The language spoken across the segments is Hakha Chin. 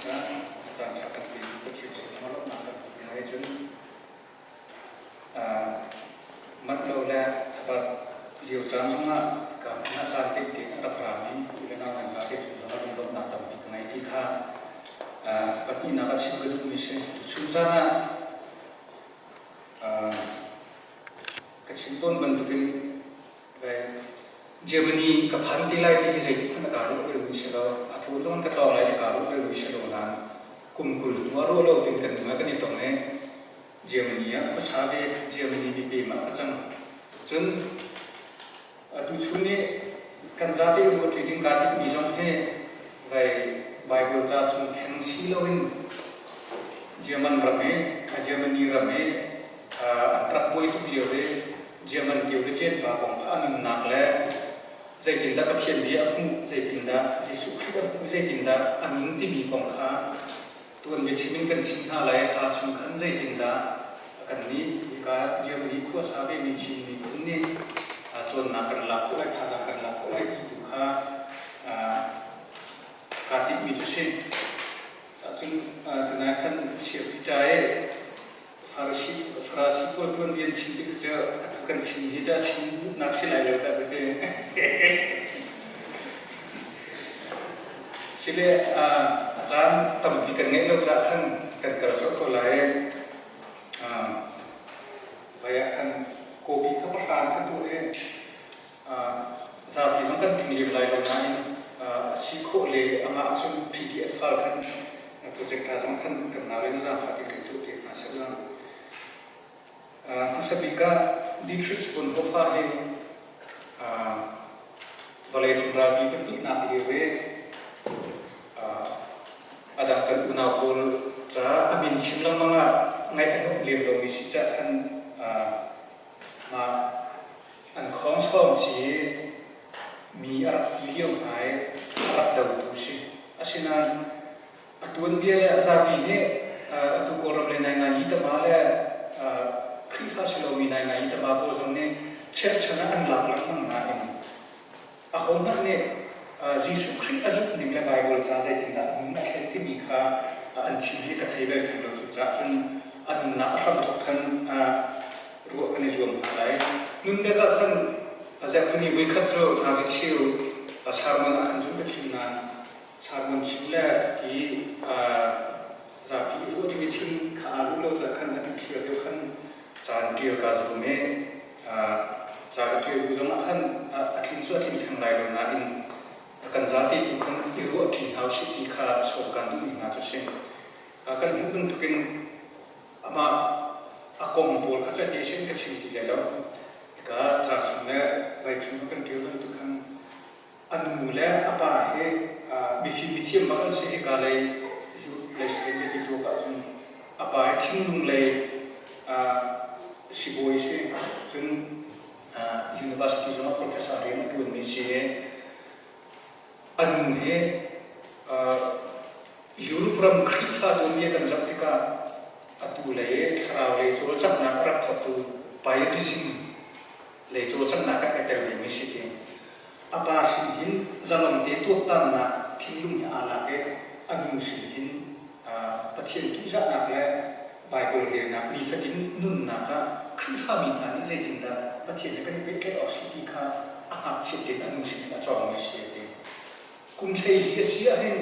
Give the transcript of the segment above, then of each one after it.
Caah caan ṭha kan pe tu Pathian sin ah lawmhnak kan tuah lai cun manh lo le thabat lio caan zongah ka hmun ah caan te tein a rak rami u le nau nan zate cung zongah lunglawmhnak tampi ka ngei ti kha pahnihnak ah chim ka duhmi si. Tuchun caan ah ka chim tawn bantukin Germany ka phan ti lai ti hi zeitik hmanh a kaa ruah belmi si lo. A tlawn zong ka tlawng lai ti kaa ruah belmi si lo nain kum 20 hnu ah ruah lo tin kan nung ah kan i tong i Germany ah khuasa ve Germany mipi ah ka cang. Cun atu chun i kan zate ruah ṭi ding kaa timhmi zong hi vai Bible ca chung theng si loin German ram i Germany ram i an rak buai tuk lio i German kio le Cenpa kong kha a nunnak le zeitindah Pathian bia a hmuh, zeitindah Jesuh Khrih a hmuh, zeitindah a nun timi kong kha tuan biachim in kan chim hna lai. Kha chung khan zeitindah kannih hika Germany khuasa vemi Chin miphun nih cawnnak kan lak khawh lai, thazaang kan lak khawh lai ti tu kha kaa timhmi cu si. Cun tunai khan Siapi ṭa i Farasi pawl tuanbia an chim tik cu atu kan chim hi cu a chim duhnak si lai lo dah ka ti. Sile a caan tampi kan ngeih lo caah khan kan kal colh ko lai. Vai ah khan kawpi kha pahra kan tuah i zapi zong kan ting lem lai lo nain a si khawh le amah cun PDF file khan project hna zong khan kan nau in zaangfah tein kan tuah piak hna sehla. Hmasa bik ah Dietrich Bonhoeffer hi vawleicung ralpi pahnihnak lio i a dang kan unau pawl caah a min chim lengmang ah ngaih a nuamh lem lomi si caah khan mah An khawngsawng ci mi a rak ti lio hna i a rak dotu si. Asinain a tuanbia le a zapi nih atu Kawlram le naingai tama le Khrihfa si lomi naingai tama pawl zong nih cherhchan ah an lak lengmang nain ahohmanh nih Jesuh Khrih a zumh ning le Baibal ca zeitindah a nun a thlen timi kha an chim hi ka thei bal theng lo. Cucaah cun a nunnak a hramthawk khan ruah kan i zuam hna lai. Nunbek ah khan zarhpini voikhat cu nazi cheu sermon ah khan cun ka chim nain sermon chim le ti zapi i ruah ding i chim kha aa duh lo caah khan a dikthliar deuh khan caan ṭial kaa zuam i ca ka ṭial bu zongah khan a tlin cu a tling theng lai lo nain kan zate tu khan i ruah ṭi hna usih ti kha sawm kaan duhmi hna cu si. Kan hmuh bantukin amah a kong pawl kha cu a sin ka chim ti lai lo. Hika ca chung le vai chung kan ṭial bantuk khan a nu le a pa hi mifim mithiam bak an si. Hika lei lei si ti tuak ahcun a pa hi thinlung lei sibawi si cun university zongah professor rian a ṭuanmi si. A nu hi Europe ram Khrihfa tuanbia kan zoh tikah atu lei thlarau lei cawlcanghnak a rak thawktu Pietism lei cawlcanghnak ah ai tel vemi si ti. A pa sin hin zalong te tuaktannak thinlung hi aa lak i a nu sin hin Pathian ṭihzahnak le Baibal relnak nifatin nunnak ah Khrihfami hna nih zeitindah Pathian he kan i pehtlaih awk si ti kha a ngakchiat tein a nu sinin a cawngmi si a ti. Kum 14 a si ahhin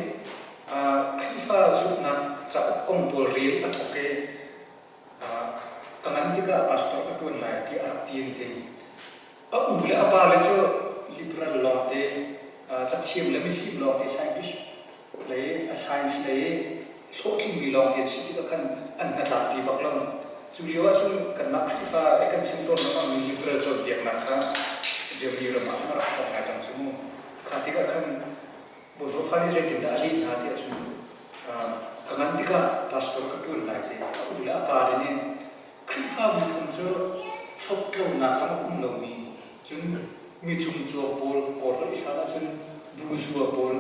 Khrihfa zumhnak cauk kong pawl rel a thawk i ka ngan tikah pastor ka ṭuan lai tiah a rak ti an ti. A u le a pale cu liberal lawngte, cathiam le mifim lawngte, scientist lei, a science lei hlawhtlingmi lawngte an si tikah khan an hnatlakpi bak lo. Cu lio ahcun kanmah Khrihfa i kan chim tawn lengmangmi liberal cawnpiaknak kha Germany ram ah khan a rak thawng ngai cang cu mu. Kha tikah khan Bawipa nih zeitindah a leh hna ti ahcun ka ngan tikah pastor ka ṭuan lai ti a u le a pale nih Khrihfa miphun cu hlawhtlonak zong a um lomi cun mi cungcuang pawl kawlholh i hlan ahcun buzua pawl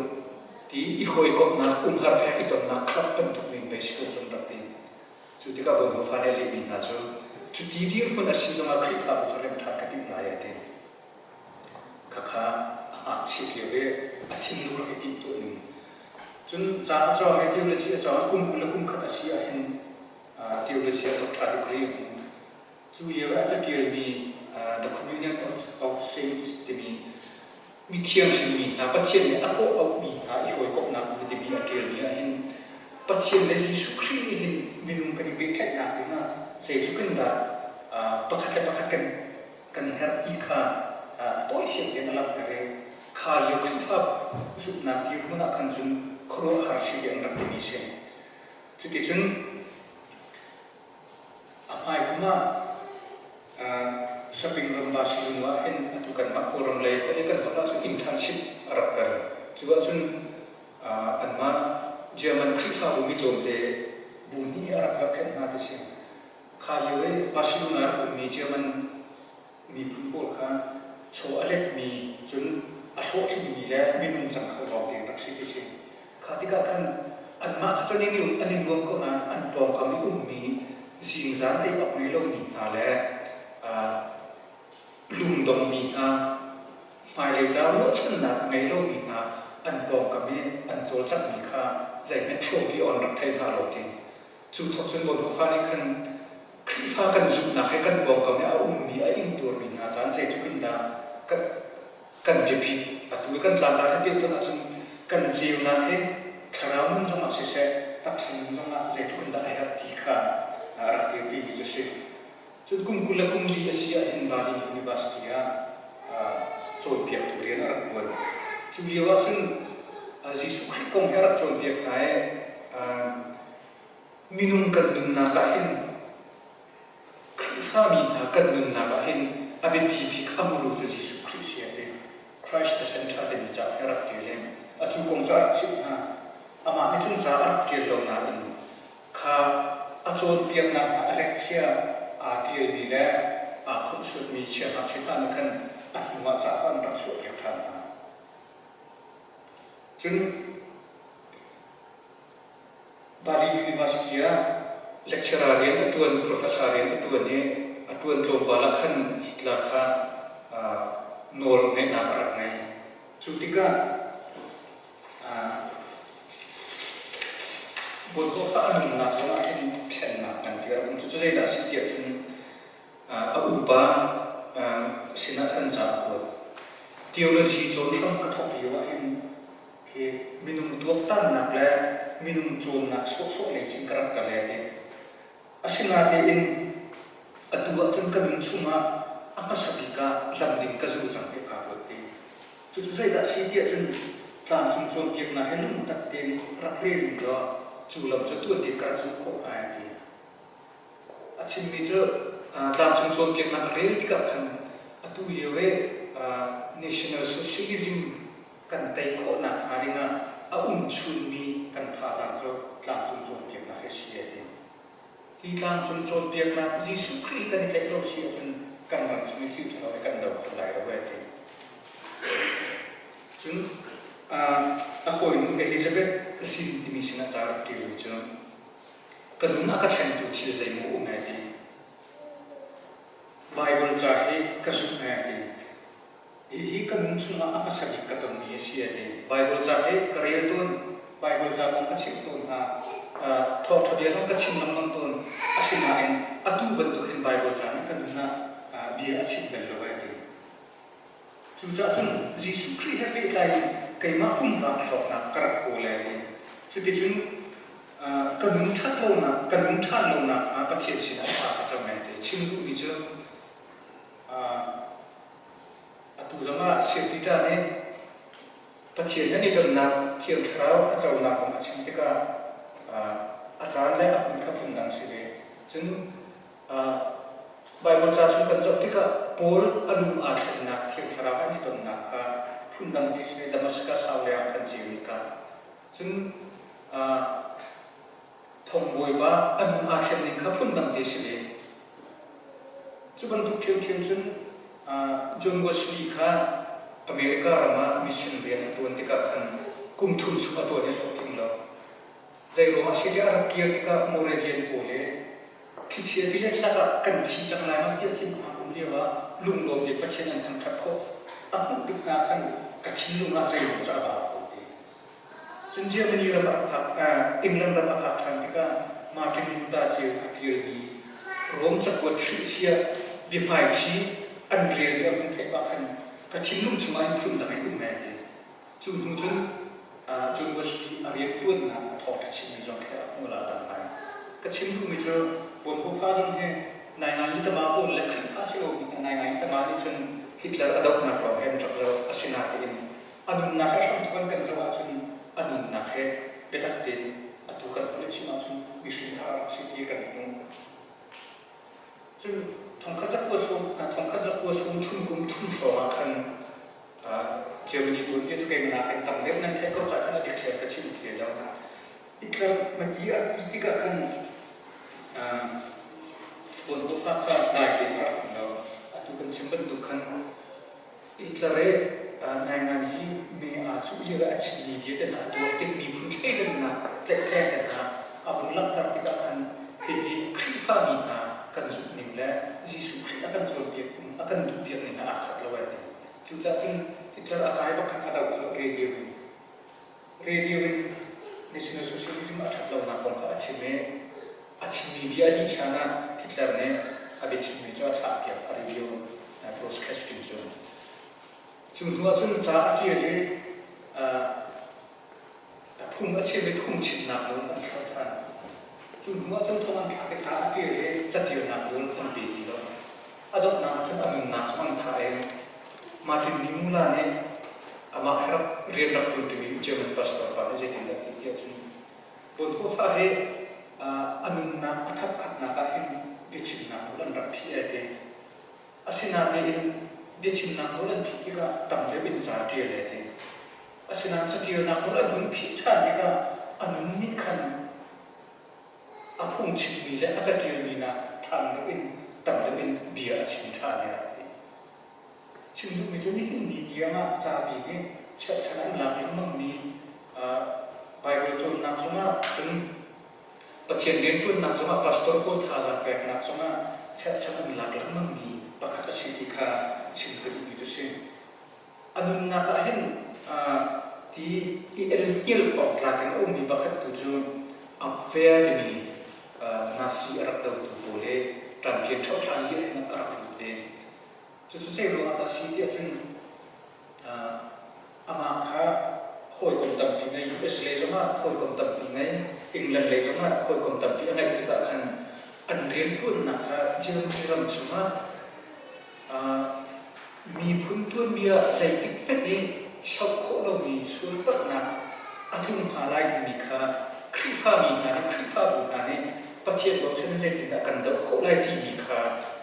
ti i hawikomhnak umhar pheng i tonnak club bantuk men pei si ko cun rak ti. Cu tikah Bawipa nih a lehmi hna cu cuti dirhmun a si zongah Khrihfabu kha rem ṭhan ka timh lai a ti. Khakha a ngakchiat lio i a thinlung rak i timhtuah ning. Cun ca a cawng i theology a cawng i kum 20 le kum khat a si ahhin theology ah doctor degree a hmu. Cu lio ah a caṭialmi The Communion of Saints timi mi thianghlimmi hna Pathian nih a kawh auhmi hna i hawikomhnak bu timi a ṭialmi ahhin Pathian le Jesuh Khrih nih hin minung kan i pehtlaihnak dingah zeitluk in dah pakhat le pakhat kan kan i herh ti kha a tawifiang tein a langhter i kha lio Khrihfa zumhnak dirhmun ah khan cun khuaruahhar si ti an rak timi a si. Cuticun A hmaikum ah Shopping ram Barcelona ah hin atu kanmah Kawlram lei holh i kan holh ahcun internship a rak kal. Cu ahcun anmah German Khrihfabu mi tlawmte bu hnih a rak zohkhenh hna ti si. Kha lio i Barcelona rak ummi German miphun pawl kha chaw a letmi cun a hlawhtlingmi le minung cang kho lawng ding rak si ti si. Kha tikah khan anmah kha cun an i nuam ko nain an pawngkam i ummi zingzan ei awk ngei lomi hna le lungdongmi hna hmailei ca ruahchannak a ngei lomi hna an pawngkam i an cawlcanghmi kha zeihmanh hrawpi on rak thei hna lo ti. Cu thawk cun Bonhoeffer nih khan Khrihfa kan zumhnak he kan pawngkam i a ummi a ingtuarmi hna caan zeitluk in dah kan, kan biapit. Atu i kan tlangtar he pehtonh ahcun kan ceunak he thlarau nun zongah siseh, taksa nun zongah zeitluk in dah a herh ti kha a rak dirpimi cu a si. Cun kum 20 le kum li a si ahhin Berlin University ah cawnpiaktu rian a rak ṭuan. Cu lio ahcun Jesuh Khrih kong he a rak cawnpiak hna i minung kan nunnak ah hin Khrihfami hna kan nunnak ah hin a biapi bik a muru cu Jesuh Khrih si a ti. Christ the Center timi ca khi a rak ṭial i a cu kong cu a rak chimh hna. Amah nih cun ca a rak ṭial lo nain kha a cawnpiaknak hna a lekchia aa ṭialmi le aa khomhsuatmi chiangngakchia hna nih khan a hnuah ca kha an rak chuahpiak ṭhan hna. Cun Bali University ah lecturer rian a ṭuan, professor rian a ṭuan i a ṭuan tlawmpal ah khan Hitler kha nawl ngeihnak a rak ngei. Cu tikah Bonhoeffer a nunnak zongah hin thlennak nganpi a rak um. Cucu zeidah a si tiah cun a upa sinah khan ca a kuat. Theology cawn hram ka thawk lio ah hin khi minung tuaktannak le minung cawnnak sawhsawh lei khin ka rak kal e ti. Asinain atu ahcun ka nun chungah a hmasa bik ah lam ding ka zul cang ti kaa ruat ti. Cucu zeidah a si tiah cun tlangcung cawnpiaknak he lungtak tein rak rel ning law cu lam cu tuan tein ka rak zulh khawh hnga ti. A chimmi cu tlangcung cawnpiaknak a rel tikah khan atu lio i National Socialism kan tei khawhnak hnga dingah a um chunmi kan thazaang cu tlangcung cawnpiaknak hi a si a ti. Hi tlangcung cawnpiaknak Jesuh Khrih kan i tlaih lo si ahcun kan ram chung i thil ṭhalo hi kan do kho lai lo a ti. Cun a hawinu Elizabeth ka sin timi sinah ca rak ṭialmi cu ka nun a ka thlengtu thil zeimaw um ai ti. Baibal ca hi ka zumh ai ti. Hihi ka nun chungah a hmasa bik ka tonmi a si a ti. Baibal ca hi ka rel tawn, Baibal ca kong ka chimh tawn hna, thawngṭha bia zong ka chim lengmang tawn. Asinain atu bantuk hin Baibal ca nih ka nun ah bia a chim bal lo ai ti. Cucaah cun Jesuh Khrih he pehtlai in keimah pumpak hlawknak ka rak kawl ai ti. Cuticun ka nun ṭhat lonak, ka nun ṭhan lonak hnga Pathian sinah thla ka cam ai ti. Chim duhmi cu Atu zongah Sir Peter nih Pathian he an i tonnak Thiang Thlarau a conak kong a chim tikah a caan le a hmun kha phundang si ve. Cun Baibal ca chung kan zoh tikah Paul a lung aa thlennak Thiang Thlarau he an i tonnak kha phundang ti si ve Damascus hau lei ah khan ceu in kah. Cun Thongbawipa a lung aa thlen ning kha phundang te si ve. Cu bantuk ṭhiamṭhiam cun John Wesley kha America ram ah mission rian a ṭuan tikah khan kum thum chung a ṭuan i hlawhtling lo. Zeiruangah si tiah a rak kir tikah Moravian pawl i thlichia tilet lakah kan thi cang lai ma tiah thinphang um lio ah lunglawm tein Pathian an thangṭhat khawh. A hmuh tik hna khan ka thinlung ah zeimaw cu a vang ko ti. Cun Germany ram a rak phak, England ram a phak ṭhan tikah Martin Luther cu a ṭialmi Rom cakuat hrilhfiah biahmaiṭhi an relmi a vun theih ah khan ka thinlung chungah hin phundang in um ai ti. Cu hnu cun John Wesley a rianṭuannak a thawngṭha chimmi zong khi a hmual ah a dang ngai. Ka chim duhmi cu Bonhoeffer zong hi naingangi tama pawl le Khrihfa si lomi hna naingangi tama nih cun Hitler a dohnak lawng he an rak zoh. Asinain a nunnak he hramthok in kan zoh ahcun a nunnak he biatak tein atu kan holh i chim ahcun mihring thar a rak si ti kan hmuh. Cun 1930 kum thum hrawng ah khan Germany tuanbia cu keimah nakin tam deuh nan theih ko caah khan a dikthliar ka chim ti lo. Hitler mati a ti tikah khan Bonhoeffer kha dai tein a rak um lo. Atu kan chim bantuk khan Hitler i nainganzi me aa cuh lio i a chimmi bia te hna a tuah tik miphun thleidannak tlaihtleng te hna a vun langhter tikah khan hihi Khrihfami hna kan zumhning le Jesuh Khrih a kan cawnpiak a kan duhpiak ning he aa khat lo ai ti. Cucaah cun Hitler a kai bak khan a doh cu radio in radio in National Socialism a ṭhat lonak kong kha a chim i a chimmi bia a dih hlan ah Hitler nih a biachimmi cu a chahpiak a radio broadcasting cu. Cu hnu ah cun ca a ṭial i a phung a chim i phungchimnak nawl an hloh ṭhan. Cu hnu ah cun thong an thlak i ca a ṭial i caṭialnak nawl an pe ti lo. A donghnak ah cun a nunnak zong an thah i Martin Niemöller nih amah he rak rian rak ṭuanṭimi German pastor pa nih zeitindah a ti tiah cun Bonhoeffer hi a nunnak a thapkhatnak ah hin biachimnak nawl an rak phih ai ti. Asinain biachimnak nawl an phih tikah tam deuh in ca a ṭial ai ti. Asinain caṭialnak nawl an hun phih ṭhan tikah a nun nih khan a phungchimmi le a caṭialmi nak ṭhan deuh in tam deuh in bia a chim ṭhan ai rak ti. Chim duhmi cu nihin ni tiang ah capi nih cherhchan an lak lengmangmi Baibal cawnnak zongah cun Pathian rianṭuannak zongah pastor pawl thazaang peknak zongah cherhchan an lak lengmangmi pakhat a si ti kha chim ka duhmi cu si. A nunnak ah hin ti i elhnial awk tlak in a ummi pakhat tu cu Abwehr timi Nazi a rak dotu pawl hi ṭanpian ṭhohhlan hi a rak lut ve. Cucu zei ruangah dah a si tiah cun amah kha hawikom tampi ngei US lei zongah hawikom tampi ngei England lei zongah hawikom tampi a ngeih tikah khan an rianṭuannak kha Germany ram chungah miphun tuanbia zeitik hmanh i hloh khawh lomi sualpalhnak a tlung hnga lai timi kha Khrihfami hna nih Khrihfabu hna nih Pathian bochan in zeitindah kan doh khawh lai timi kha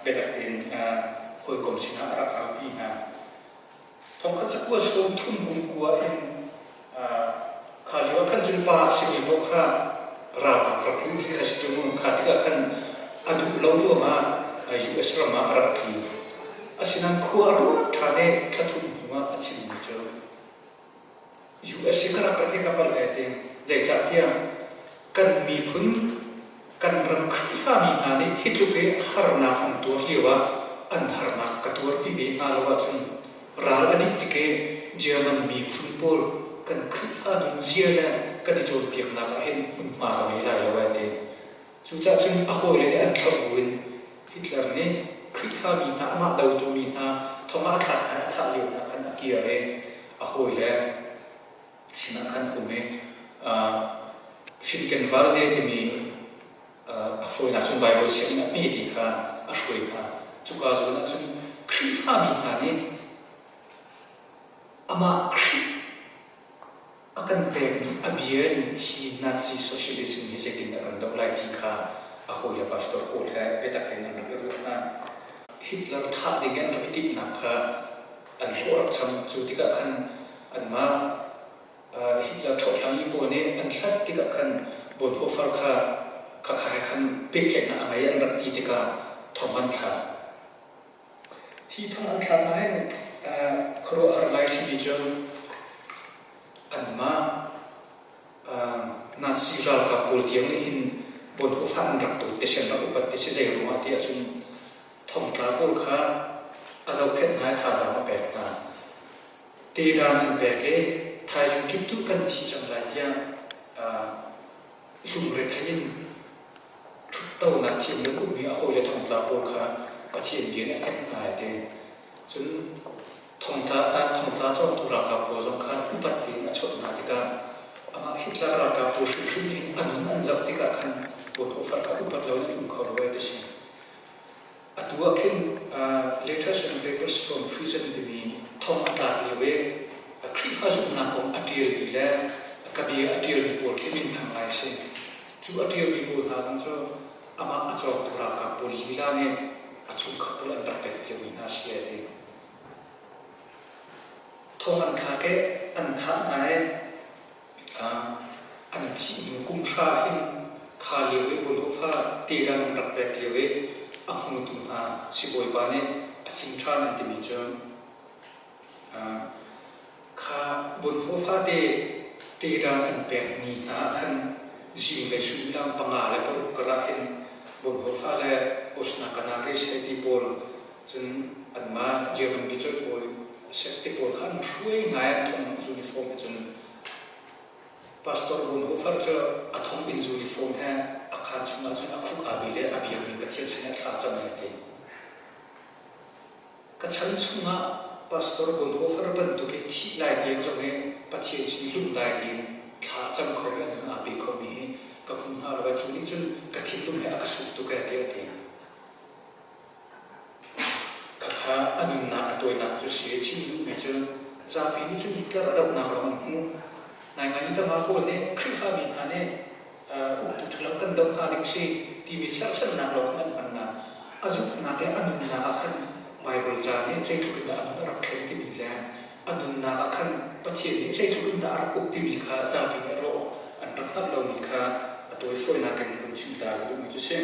biatak tein hawikom sinah a rak aupi hna. Thongkhat sakua 30 kum kua in kha lio ah khan cun pa a simi paoh kha ralkap rak luh dih kha si cu mu. Kha tikah khan a duh lo ruangah US ram ah a rak tli. Asinain khua a ruat ṭhan i thla thum hnuah a chimmi cu US hi ka rak rat hi ka palh ai ti. Zeicahtiah kan miphun kan ram Khrihfami hna nih hi tluk i harnak an tuar lio ah an harnak ka tuarpi ve hna lo ahcun ral a dih tik i German miphun pawl kan Khrihfa nunzia le kan i cawnpiaknak ah hin hmunhma ka ngei lai lo ai ti. Cucaah cun a hawile nih an thlauh buin Hitler nih Khrihfami hna amah dotu mi hna thong ah a thlak hna i a thah lio hna khan a kir i a hawile sinah khan a um i Finkenwalde timi a fawinak cun Baibal sianginn a hme ti kha a hruai hna. Cuka zawn ah cun Khrihfami hna nih amah Khrih a kan pekmi a bia in hi Nazi socialism hi zeitindah kan doh lai ti kha a hawile pastor pawl he biatak tein an rak i ruah hna. Hitler thah ding i an rak i timhnak kha an hlawh rak cham. Cu tikah khan anmah Hitler ṭhohhlangi pawl nih an hlat tikah khan Bonhoeffer kha khakha he khan pehtlaihnak a ngei an rak ti tikah thong an thlak. Hi thong an thlak ah hin khuaruahhar ngai simi cu anmah Nazi ralkap pawl tiang nih hin Bonhoeffer an rak dawt ti si an rak upat ti si zei ruangah ti ahcun thongtla pawl kha a zohkhenh hna i thazaang a pek hna. Tedan an pek i thazaang. Thaizing kiptuh kan thi cang lai tiah lungrethei in ṭhuttonak thiam lo ummi a hawile thongtla pawl kha Pathian bia nih a hnemh hna ai ti. Cun thongtla thongtla cawngtu ralkap pawl zong kha upat tein a chawnh hna tikah amah Hitler ralkap pawl hrimhrim nih a nun an zoh tikah khan Bonhoeffer kha upat loin an um kho lo ai ti si. Atu ah khin Letters and Papers from Prison timi thong a tlak lio i Khrihfa zumhnak kong a ṭialmi le ka bia a ṭialmi pawl khi minthang ngai a si. Cu a ṭialmi pawl hna zong cu amah a cawngtu ralkap pawl lila nih a chungkhat pawl an rak pek piakmi hna a si a ti. Thong an thlak i an thah hna i An thih hnu kum hra hin kha lio i Bonhoeffer tedan an rak pek lio i a hmutu hna sibawipa nih a chim ṭhan an timi cu kha Bonhoeffer te tedan an pekmi hna ah khan zinglei suimilam panga le paruk karah hin Bonhoeffer le Osna Canaris hei ti pawl cun anmah German biaceih pawl sek te pawl kha an hruai hna i an thong uniform he cun Pastor Bonhoeffer cu a thonginn uniform he a khaan chungah cun a khuk aa bil i a biakmi Pathian sinah thla a cam an ti. Ka chan chungah Pastor Bonhoeffer bantuk i thih lai tiang zong i Pathian sin lungdai tein thla a cam khomi a nun aa pe khomi hi ka hmu hna lo. Cu nih cun ka thinlung he a ka suk tuk ee tiah a ti. Khakha a nunnak a tawinak cu si. Chim duhmi cu zapi nih cun Hitler a dohnak lawng an hmuh. Ngaingai tama pawl nih Khrihfami hna nih uktu ṭhalo kan doh hna ding si timi cherhchannak lawng khan an hman nain a zumhnak le a nunnak ah khan Baibal ca nih zeitluk in dah a nun a rak thlen timi le a nunnak ah khan Pathian nih zeitluk in dah a rak uk timi kha zapi nih ruah awk an rak hngalh lomi kha a tawifawinak in vun chim ta ka duhmi cu si.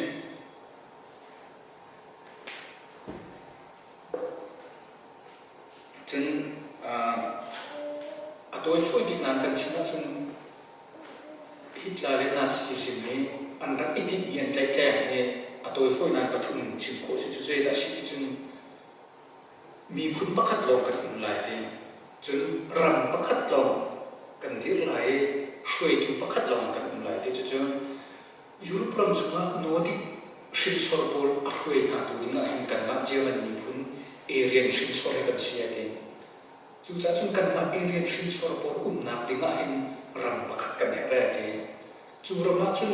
Cun a tawifawi bik nain kan chim ahcun Hitler le Nazism hi an rak i tinhmi an tlaihtleng hi a tawifawi nain pathum chim khawh a si. Cucu zeidah a si ti cun miphun pakhat lawng kan um lai ti. Cun ram pakhat lawng kan dirh lai i hruaitu pakhat lawng kan um lai ti. Cucu Europe ram chungah Nordic hrinsor pawl a hruai hna tu ding ah hin kanmah German miphun Aryan hrinsor hi kan si a ti. Cucaah cun kanmah Aryan hrinsor pawl umnak ding ah hin ram pakhat kan herh a ti. Cu ram ah cun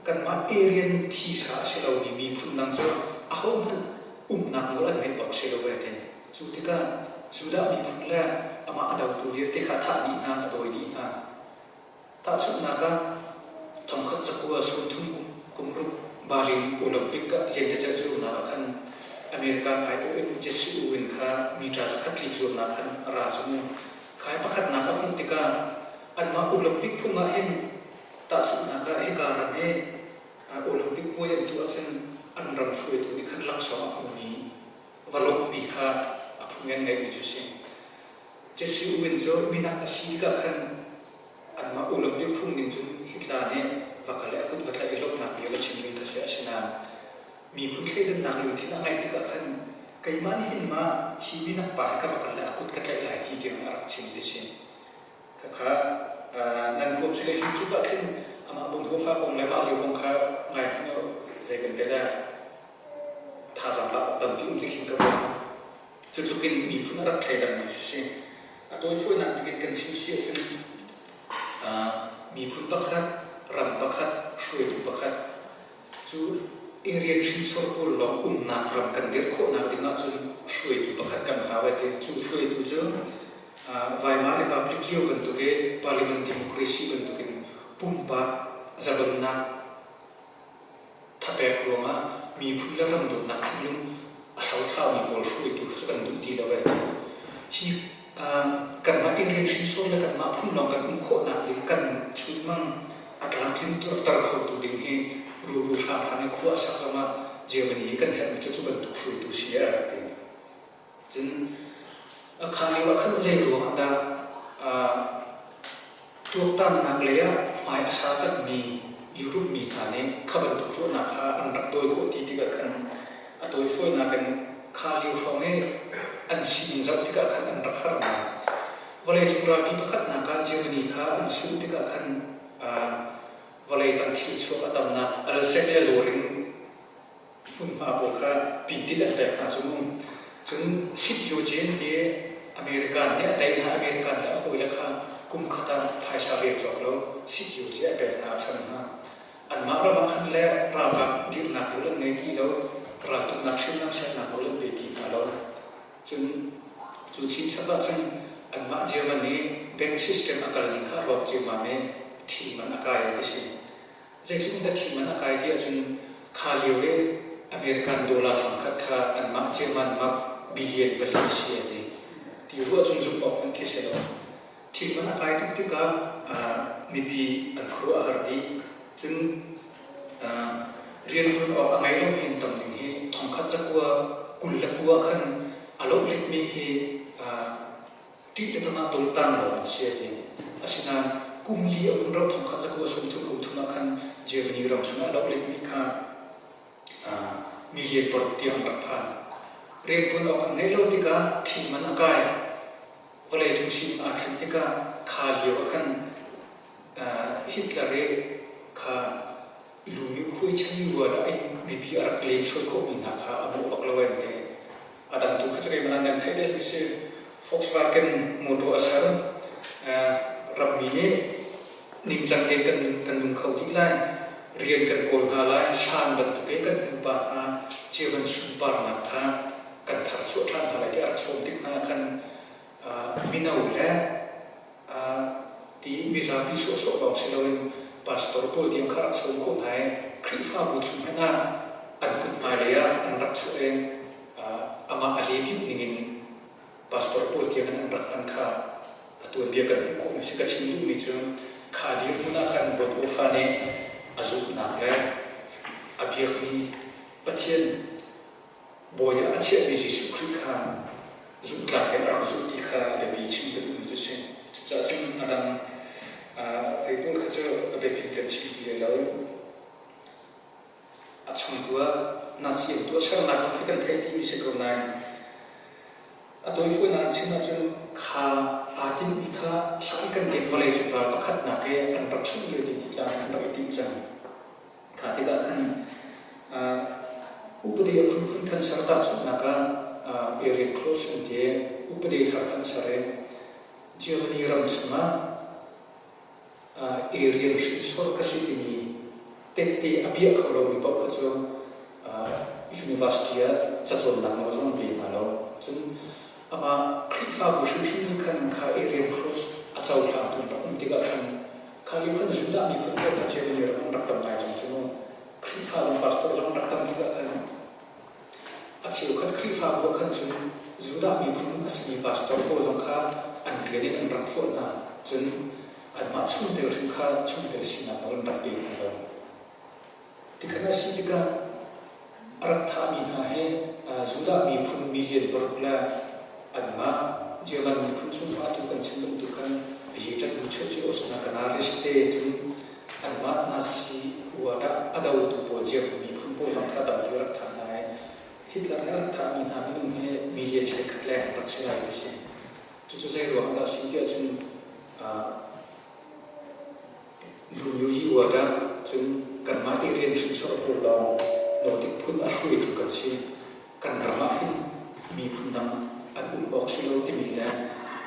kanmah Aryan thisa a si lomi miphun dang cu ahohmanh umnak nawl an ngeih awk si lo a ti. Cu tikah Judah miphun le amah a dotu vialte kha a thah dih hna, a dawi dih hna. Tahchunhnak ah, thongkhat zakua 30 kum ruk Berlin Olympic ah lentecelh zuamnak ah khan American aiawh in Jesse Owens kha mita zakhat tlik zuamnak khan a ra cu mu. Khai pakhatnak a hmuh tikah anmah Olympic phung ah hin tahchunhnak ah hika ram hi Olympic puai an tuah ahcun an ram hruaitu nih khan laksawng a hmumi va lawmhpi kha a phung an ngeihmi cu a si. Jesse Owens cu minak a si tikah khan anmah Olympic phung ning cun Hitler nih va kal i a kut va tlaih i lawmhnak bia va chim ding kha si. Asinain miphun thleidannak lungthin a ngeih tikah khan keimah nih hin mah hi minak pa hi ka va kal le a kut ka tlaih lai ti tiang a rak chim ti si. Khakha nan huam si le YouTube ah khin amah Bonhoeffer kong le mah lio kong kha ngai hmanh u zei kan tel ah thazaang lak awk tampi um ti khin ka ruah. Cu tluk in miphun a rak thleidangmi cu si. A tawifawinak bik in kan chim si ahcun miphun pakhat, ram pakhat, hruaitu pakhat cu Aryan hrinsor pawl lawng umnak ram kan dirh khawhnak ding ahcun hruaitu pakhat kan hau ai ti. Cu hruaitu cu Weimar Republic lio bantuk i parliament democracy bantukin pumpak zalonnak Thapek ruangah miphun le ram dawtnak thinlung a hlothlaumi pawl hruaitu cu kan duh ti lo ee ti. Hi kanmah Aryan hrinsor le kanmah phun lawng kan um khawhnak ding kan chunmang a tlamtling ter khotu ding hi ruru hramhram i khua a sak zongah Germany i kan herhmi cu cu bantuk hruaitu si a rak ti. Cun a kha lio ah khan zei ruang ah dah tuaktannak lei ah hmai a sa cangmi Europe mi hna nih kha bantuk ruahnak kha an rak dawi khawh ti tikah khan a tawifawinak in kha lio hrawng i an sining zoh tikah khan an rak har ngai. Vawleicung ralpi pakhatnak ah Germany kha an sungh tikah khan vawlei tang thil chuak a tamnak alsek le lawring hmunhma pawl kha pintit an pek hna cu mu. Cun Sip-Eugene ti American nih a tei hna American le a hawile kha kum khat ah phaisa rel cawk lo Sip-Eugene a pek hna a chan hna. Anmah ram ah khan le ralkap dirhnak rawl an ngei ti lo, raltuknak hriamnam sernak rawl an pe ti hna lo. Cun cu chinchap ahcun anmah German i bank system a kal ning kha a rawk ciammam i thil man a kai ti si. Zeitluk in dah thil man a kai ti ahcun kha lio i American dollar fangkhat kha anmah German mark billion pali si a ti. Ti ruah cun zumh awk hmanh khi si lo. Thil man a kai tuk tikah mipi an khuaruah a har dih. Cun rianṭuan awk a ngei lomi an tam ding hi thongkhat zakua 29 khan a lohlikmi hi ṭih le tam ah dawntang lawng an si a ti. Asinain kum li a vun rauh thongkhat zakua 30 kum thum ah khan Germany ram chungah a lohlikmi kha million paruk tiang an rak phan. Rianṭuan awk an ngeih lo tikah thil man a kai. Vawleicung sining aa thlen tikah kha lio ah khan Hitler i kha lu khuai chan rua dah in mipi a rak lemsuai khawhmi hna kha a mawh bak lo an ti. A dang tu kha cu keimah nan theih deuhmi si. Volkswagen motor a ser. Rammi nih ningcang tein kan kan nung kho dih lai. Rian kan kawl hna lai. Hlan bantuk in kan pupa hna German sunparnak kha kan tharchuah ṭhan hna lai ti a rak sawm tik hna ah khan mino le ti mizapi sawhsawh lawng si loin pastor pawl tiang kha rak sawm khawh hna i Khrihfabu chung hmanh ah an kut hmailei ah an rak chuah i amah a lehduh ningin pastor pawl tiang in an rak hman kha a tuanbia kan hmuh khawhmi si. Ka chim duhmi cu kha dirhmun ah khan Bonhoeffer nih a zumhnak le a biakmi Pathian Bawi ah a chiahmi Jesuh Khrih kha zumhtlak tein a rak zulh ti kha biapi chim ka duhmi cu a si. Cucaah cun a dang thei pawl kha cu a biapi kan chim ti lai lo. A chungtu ah Nazi an tuahsernak zong hi kan theih timi si ko nain a tawifuan an chim ahcun kha aa tinhmi kha hlan kan tein vawleicung ral pakhatnak i an rak sungh lio ding hi tlang an rak i tim cang. Kha tikah khan upadi a phunphun khan ser tahchunhnak ah Aryan Clause an ti i upadi thar khan ser i Germany ram chungah Aryan hrinsor ka si timi tette a bia kho lomi paoh kha cu university ah cacawnnak nawl zong an pe hna lo. Cun amah Khrihfabu hrimhrim nih khan kha Aryan Clause a cohlangtu an rak um tikah khan Kha lio khan Judah miphun pawl kha Germany ram an rak tam ngai cang cu mu. Khrihfa zong pastor zong an rak tam tikah khan a cheukhat Khrihfabu ah khan cun Judah miphun a simi pastor pawl zong kha an rian in an rak phuah hna. Cun anmah chungtel hrim kha chungtel sinak nawl an rak pe hna lo. Tikhan a si tikah a rak thahmi hna hi Judah miphun million paruk le anmah German miphun chung atu kan chim bantuk khan Yiṭat bu church i Osna Canaris te cun anmah Nazi uadah a dotu pawl German miphun pawl zong kha tampi rak thah hna i Hitler nih a rak thahmi hna minung hi million 11 leng rak si lai ti si. Cucu zei ruang dah a si tiah cun Lungyu ah cun kanmah i rian hrinsor pawl lawng Nordic phun a hruaitu kan si. Kan ram ah hin miphun dang an um awk si lo timi le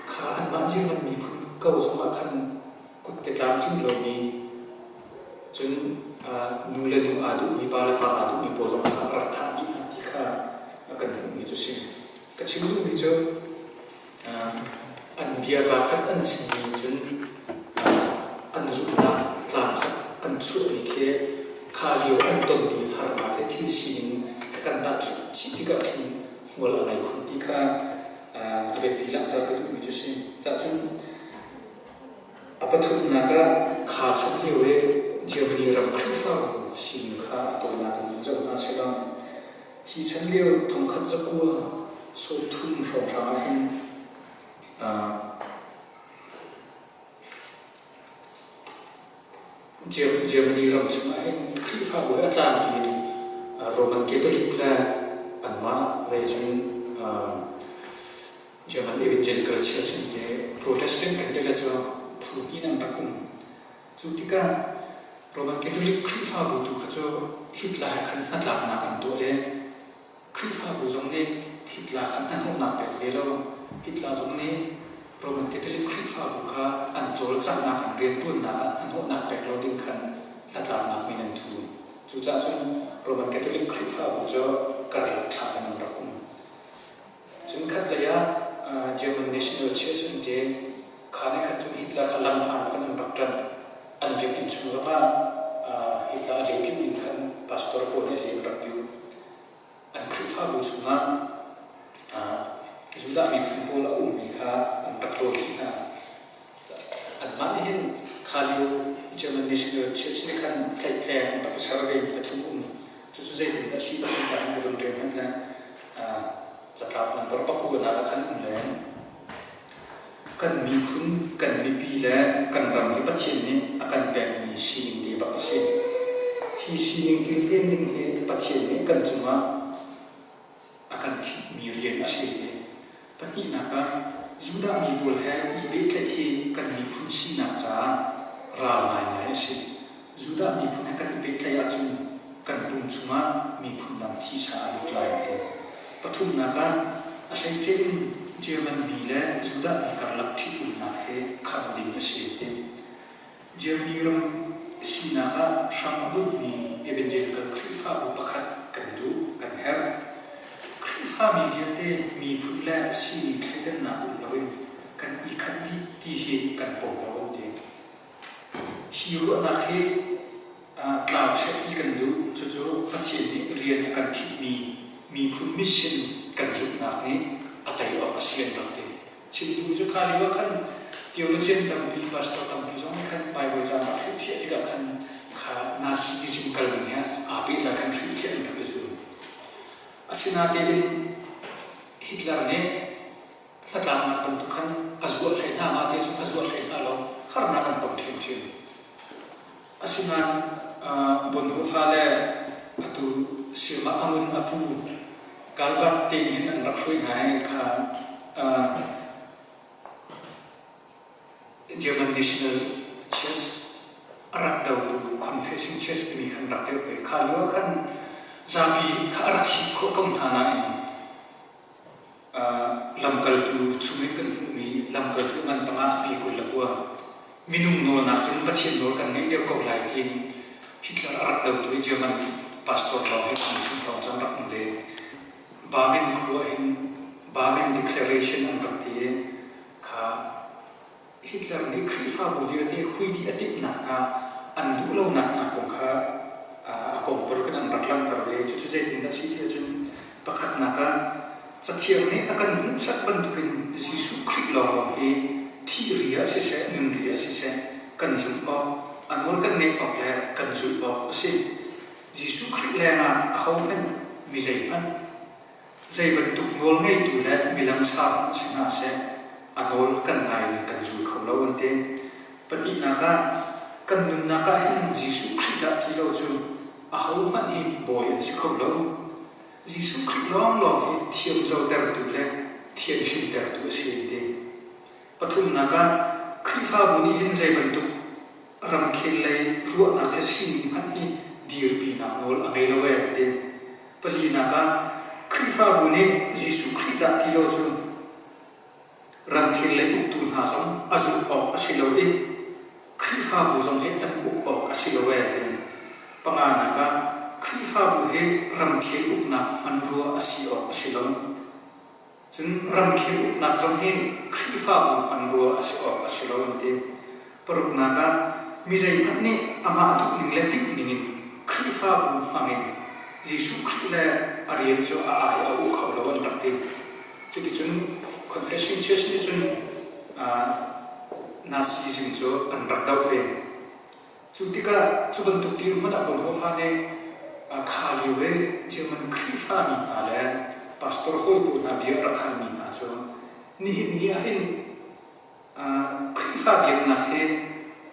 kha anmah German miphun ko zongah khan kutte tlamtling lomi cun nu le nu aa duhmi pa le pa aa duhmi pawl zong kha a rak thah dih hna ti kha kan hmuhmi cu si. Ka chim duhmi cu An bia kaa khat an chimmi cun an zumhnak tlang khat an chuahmi khi kha lio an tonmi harnak le thil sining he kan tahchunh chih tikah khin hmual a ngei khun ti kha a biapi langhter ka duhmi cu si. Cahcun a pathumnak ah kha chan lio i Germany ram Khrihfabu sining kha a tawinak in zoh hna selaw Hi chan lio thongkhat zakua 30 hrawnghrang ah hin Germany ram chungah hin Khrihfabu he a tlangpi in Roman Catholic le anmah lei cun. German Evangelical Church an ti. Protestant kan ti le cu phu hnih an rak um. Cu tikah Roman Catholic Khrihfabu tu kha cu Hitler he khan hnatlaknak an tuah i Khrihfabu zong nih Hitler kha hnahnawhnak pek ve lo. Hitler zong nih Roman Catholic Khrihfabu kha an cawlcanghnak, an rianṭuannak ah hnahnawhnak pek lo ding khan hnatlaknak min an thu. Cucaah cun Roman Catholic Khrihfabu cu karlak thlak in an rak um. Cun khatlei ah German National Church an ti. Kha nih khan cun Hitler kha lamhlan khan an rak ṭanh. An biakinn chung zongah Hitler a lehpiuh ning khan pastor pawl nih a leh an rak piuh. An Khrihfabu chungah Judah miphun pawl a ummi kha an rak rawi dih hna. Anmah nih hin kha lio German National Church nih khan tlaihtleng an rak i ser ve mi pathum um. Cucu zeitindah a si ti cu ka vun rel hmanh le catlap number pakua ah khan um len. Kan miphun, kan mipi le kan ram hi Pathian nih a kan pekmi sining te bak a si. Hi sining kilven ding hi Pathian nih kan cungah a kan khimhmi rian a si ti. Pahnihnak ah, Judah mi pawl he i pehtlaih hi kan miphun sinak caah ral ngaingai a si. Judah miphun he kan i pehtlaih ahcun kan pum chungah miphun dang thisa a lut lai an ti. Pathumnak ah, a hleice in German mi le Judah mi karlak ṭhitumnak he kham ding a si an ti. Germany ram sinak ah hram a bunhmi evangelical Khrihfabu pakhat kan duh, kan herh. Khrihfami vialte miphun le sining thleidannak um loin kan i khat dih ti hi kan pom lo an ti. Hi ruahnak hi tlau seh ti kan duh. Cucu Pathian nih rian a kan khinh-mi miphun mission kan zumhnak nih a tei awk a si an rak ti. Chim duh cu kha lio ah khan theologian tampi, pastor tampi zong nih khan Bible ca rak hrilhfiah tikah khan kha Nazism kal ding he aa pehtlai khan hrilhfiah an rak i zuam. Asinain Hitler nih hnatlaknak bantuk khan a zuah hlei hna ma te cu a zuah hlei hna lo harnak an tong ṭhiamṭhiam. Asinain Bonhoeffer le atu Sirma Angun a pu Karl te nih hin an rak hruai hna i kha German National Church a rak dotu Confession Church timi khan rak dirh ve. Kha lio ah khan zapi kha a rak hip khawh ko hna nain Lamkaltu chungin kan hmuhmi lamkaltu ngan panga a hme 29 minung nawlnak cun Pathian nawl kan ngeih deuh ko lai tiin Hitler a rak dotu hi German pastor lawng hi thong chung hrawng cun rak um ve. Barmen khua hin Barmen Declaration an rak ti i kha Hitler nih Khrihfabu vialte hui dih a timhnak hnga an duh lonak hna kong kha a kong bantukin an rak langhter ve. Cucu zeitindah a si ti ahcun pakhatnak ah Cathiang nih a kan hmuhsak bantukin Jesuh Khrih lawnglawng hi thih ri ah siseh, nun ri ah siseh kan zumh awk, a nawl kan ngaih awk le kan zulh awk a si. Jesuh Khrih lengah ahohmanh mi zeihmanh Zei bantuk nawlngeitu le milangsar hmanh si hna seh, a nawl kan ngai in kan zul kho lo an ti. Pahnihnak ah, kan nunnak ah hin Jesuh Khrih dah ti lo cu ahohmanh hi bawi an si kho lo. Jesuh Khrih lawnglawng hi thiamcotertu le thianhlimtertu a si an ti. Pathumnak ah, Khrihfabu nih hin zei bantuk ramkhel lei ruahnak le sining hmanh hi dirpinak nawl a ngei lo ee an ti. Palinak ah, Khrihfabu nih Jesuh Khrih dah ti lo cu ramkhel lei uktu hna zong a zulh awk a si lo i Khrihfabu zong hi an uk awk a si lo ee ti. Panganak ah, Khrihfabu hi ramkhel uknak hmanrua a si awk a si lo. Cun ramkhel uknak zong hi Khrihfabu hmanrua a si awk a si lo an ti. Paruknak ah, mi zeihmanh nih amah duhning le timhning in Khrihfabu hmangin Jesuh Khrih le a rian cu a ai a uh kho lo an rak ti. Cuticun Confession Church nih cun Nazism cu an rak doh ve. Cu tikah cu bantuk dirhmun ah Bonhoeffer nih kha lio i German Khrihfami hna le pastor hawi pawl hna bia a rak halmi hna cu nihin ni ah hin Khrihfa biaknak hi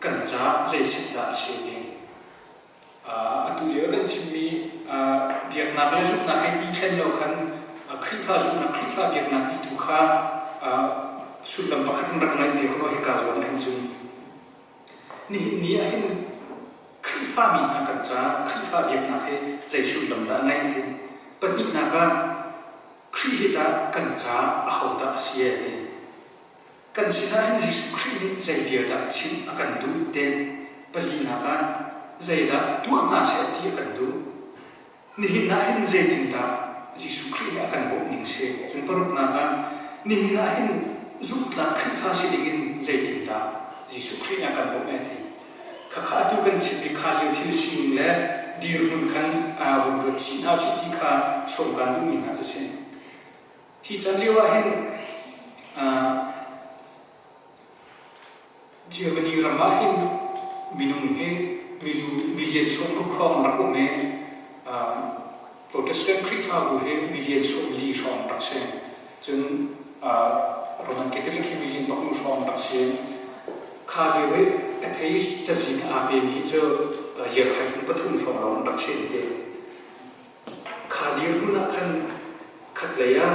kan caah zeisit dah a si ti. Atu lio kan chimmi biaknak le zumhnak hei ti thlen lo khan Khrihfa zumhnak, Khrihfa biaknak ti tu kha. sullam pakhat in rak ngaih ve ko hika zawn ah hin cun. Nihin ni ah hin Khrihfami hna kan caah Khrihfa biaknak hi zei sullam dah a ngeih ti. Pahnihnak ah Khrih hi tah kan caah ahodah a si ee ti. Kan sinah hin Jesuh Khrih nih zei bia dah chim a kan duh te. Palinak ah zeidah tuah hna seh ti a kan duh. Nihin ah hin zeitindah Jesuh Khrih nih a kan bawmh ning si? Cun paruknak ah nihin ah hin zumhtlak Khrihfa si dingin zeitindah Jesuh Khrih nih a kan bawmh ee ti. Khakha atu kan chimmi kha lio thil sining le dirhmun khan vun ruat chih hna usih ti kha sawm kaan duhmi hna cu si. Hi caan lio ah hin Germany ram ah hin minung hi milu million sawmruk hrawng rak um i Protestant Khrihfabu hi million 40 hrawng rak si. Cun Roman Catholic hi million 20 hrawng rak si. Kha lio i atheist cazin aa pemi cu yearkhai kum pathum hrawng lawng rak si an ti. Kha dirhmun ah khan khatlei ah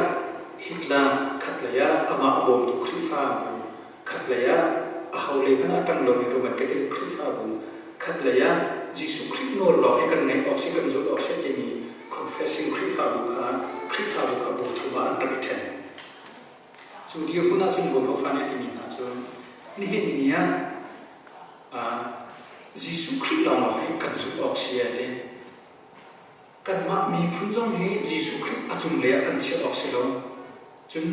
Hitler, khatlei ah amah a bawmtu Khrihfabu, khatlei ah aho lei hmanh ah ṭang lomi Roman Catholic Khrihfabu, khatlei ah Jesuh Khrih nawl lawng hi kan ngaih awk si, kan zulh awk si timi confessing Khrihfabu kha Khrihfabu kha bu thum ah an rak i ṭhen. Cu dirhmun ah cun Bonhoeffer nih a timi hna cu nihin ni ah Jesuh Khrih lawng hi kan zulh awk si a ti. Kanmah miphun zong hi Jesuh Khrih a cunglei ah kan chiah awk si lo. Cun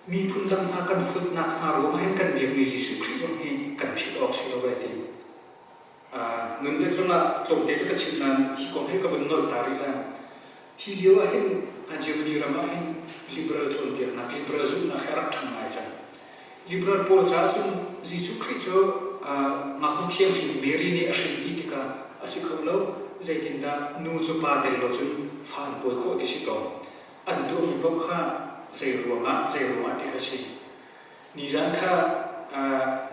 miphun dang hna kan huatnak hna ruangah hin kan biakmi Jesuh Khrih zong hi kan philh awk si lo ai ti. Nunnek zongah tlawmte cu ka chim nain hi kong hi ka vun nolh ta rih lai. Hi lio ah hin Germany ram ah hin liberal cawnpiaknak, liberal zumhnak hi a rak ṭhang ngai cang. Liberal pawl caah cun Jesuh Khrih cu ngaknu thianghlim Mary nih a hrin ti tikah a si kho lo. Zeitindah nu cu pa tel lo cun fa an pawi khawh ti si ko. An tuahmi paoh kha zei ruangah zei ruangah ti kha si. Nizan kha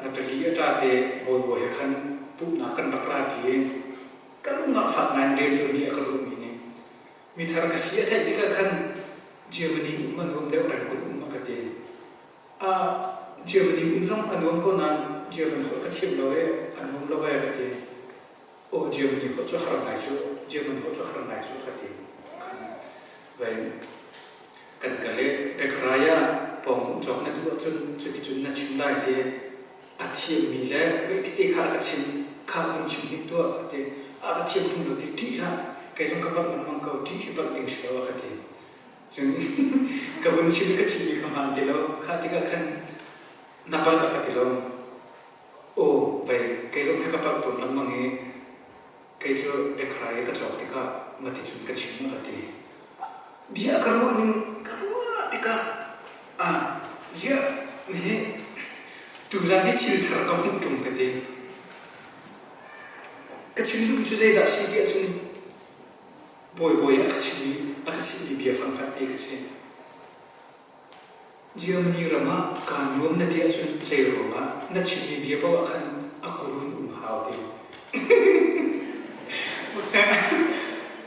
Natalie a ṭa te bawibawi he khan pumhnak kan rak ra ti i ka lung ah fak ngai in rianṭuan hi a ka ruahmi nih mithar ka si a theih tikah khan Germany um a nuam deuh Rangoon um a ka ti. Germany um zong a nuam ko nain German holh ka thiam lo i a nuam lo ee ka ti. Aw Germany holh cu har ngai cu German holh cu har ngai cu ka ti. Vai kan kal i Bekarai ah pawng um cawk na duh ahcun cuticun na chim lai ti a thiammi le wei tete kha a ka chim kha vun chim hnik tuah ka ti. A ka thiam ṭung lo ti ṭih hlah kei zong ka palh lengmang ko ṭih hi palh ding si lo a ka ti. Cun ka vun chim i ka chimmi kha hmaan ti lo. Kha tikah khan na palh a ka ti lo. Aw vei kei zong hi ka palh tawn lengmang i kei cu biakrai i ka cawk tikah mati cun ka chim a ka ti. Bia ka ruah ning ka ruah tikah ah ziah nihi tuzan hi thil thar ka hmuh ṭung ka ti. Ka chim duhmi cu zeidah a si ti ahcun Bawibawi a ka chimmi a ka chimmi biafang khat te kha si. Germany ram ah kaa nuam na ti ahcun zei ruangah na chimmi bia paoh ah khan a kurun um hau ti.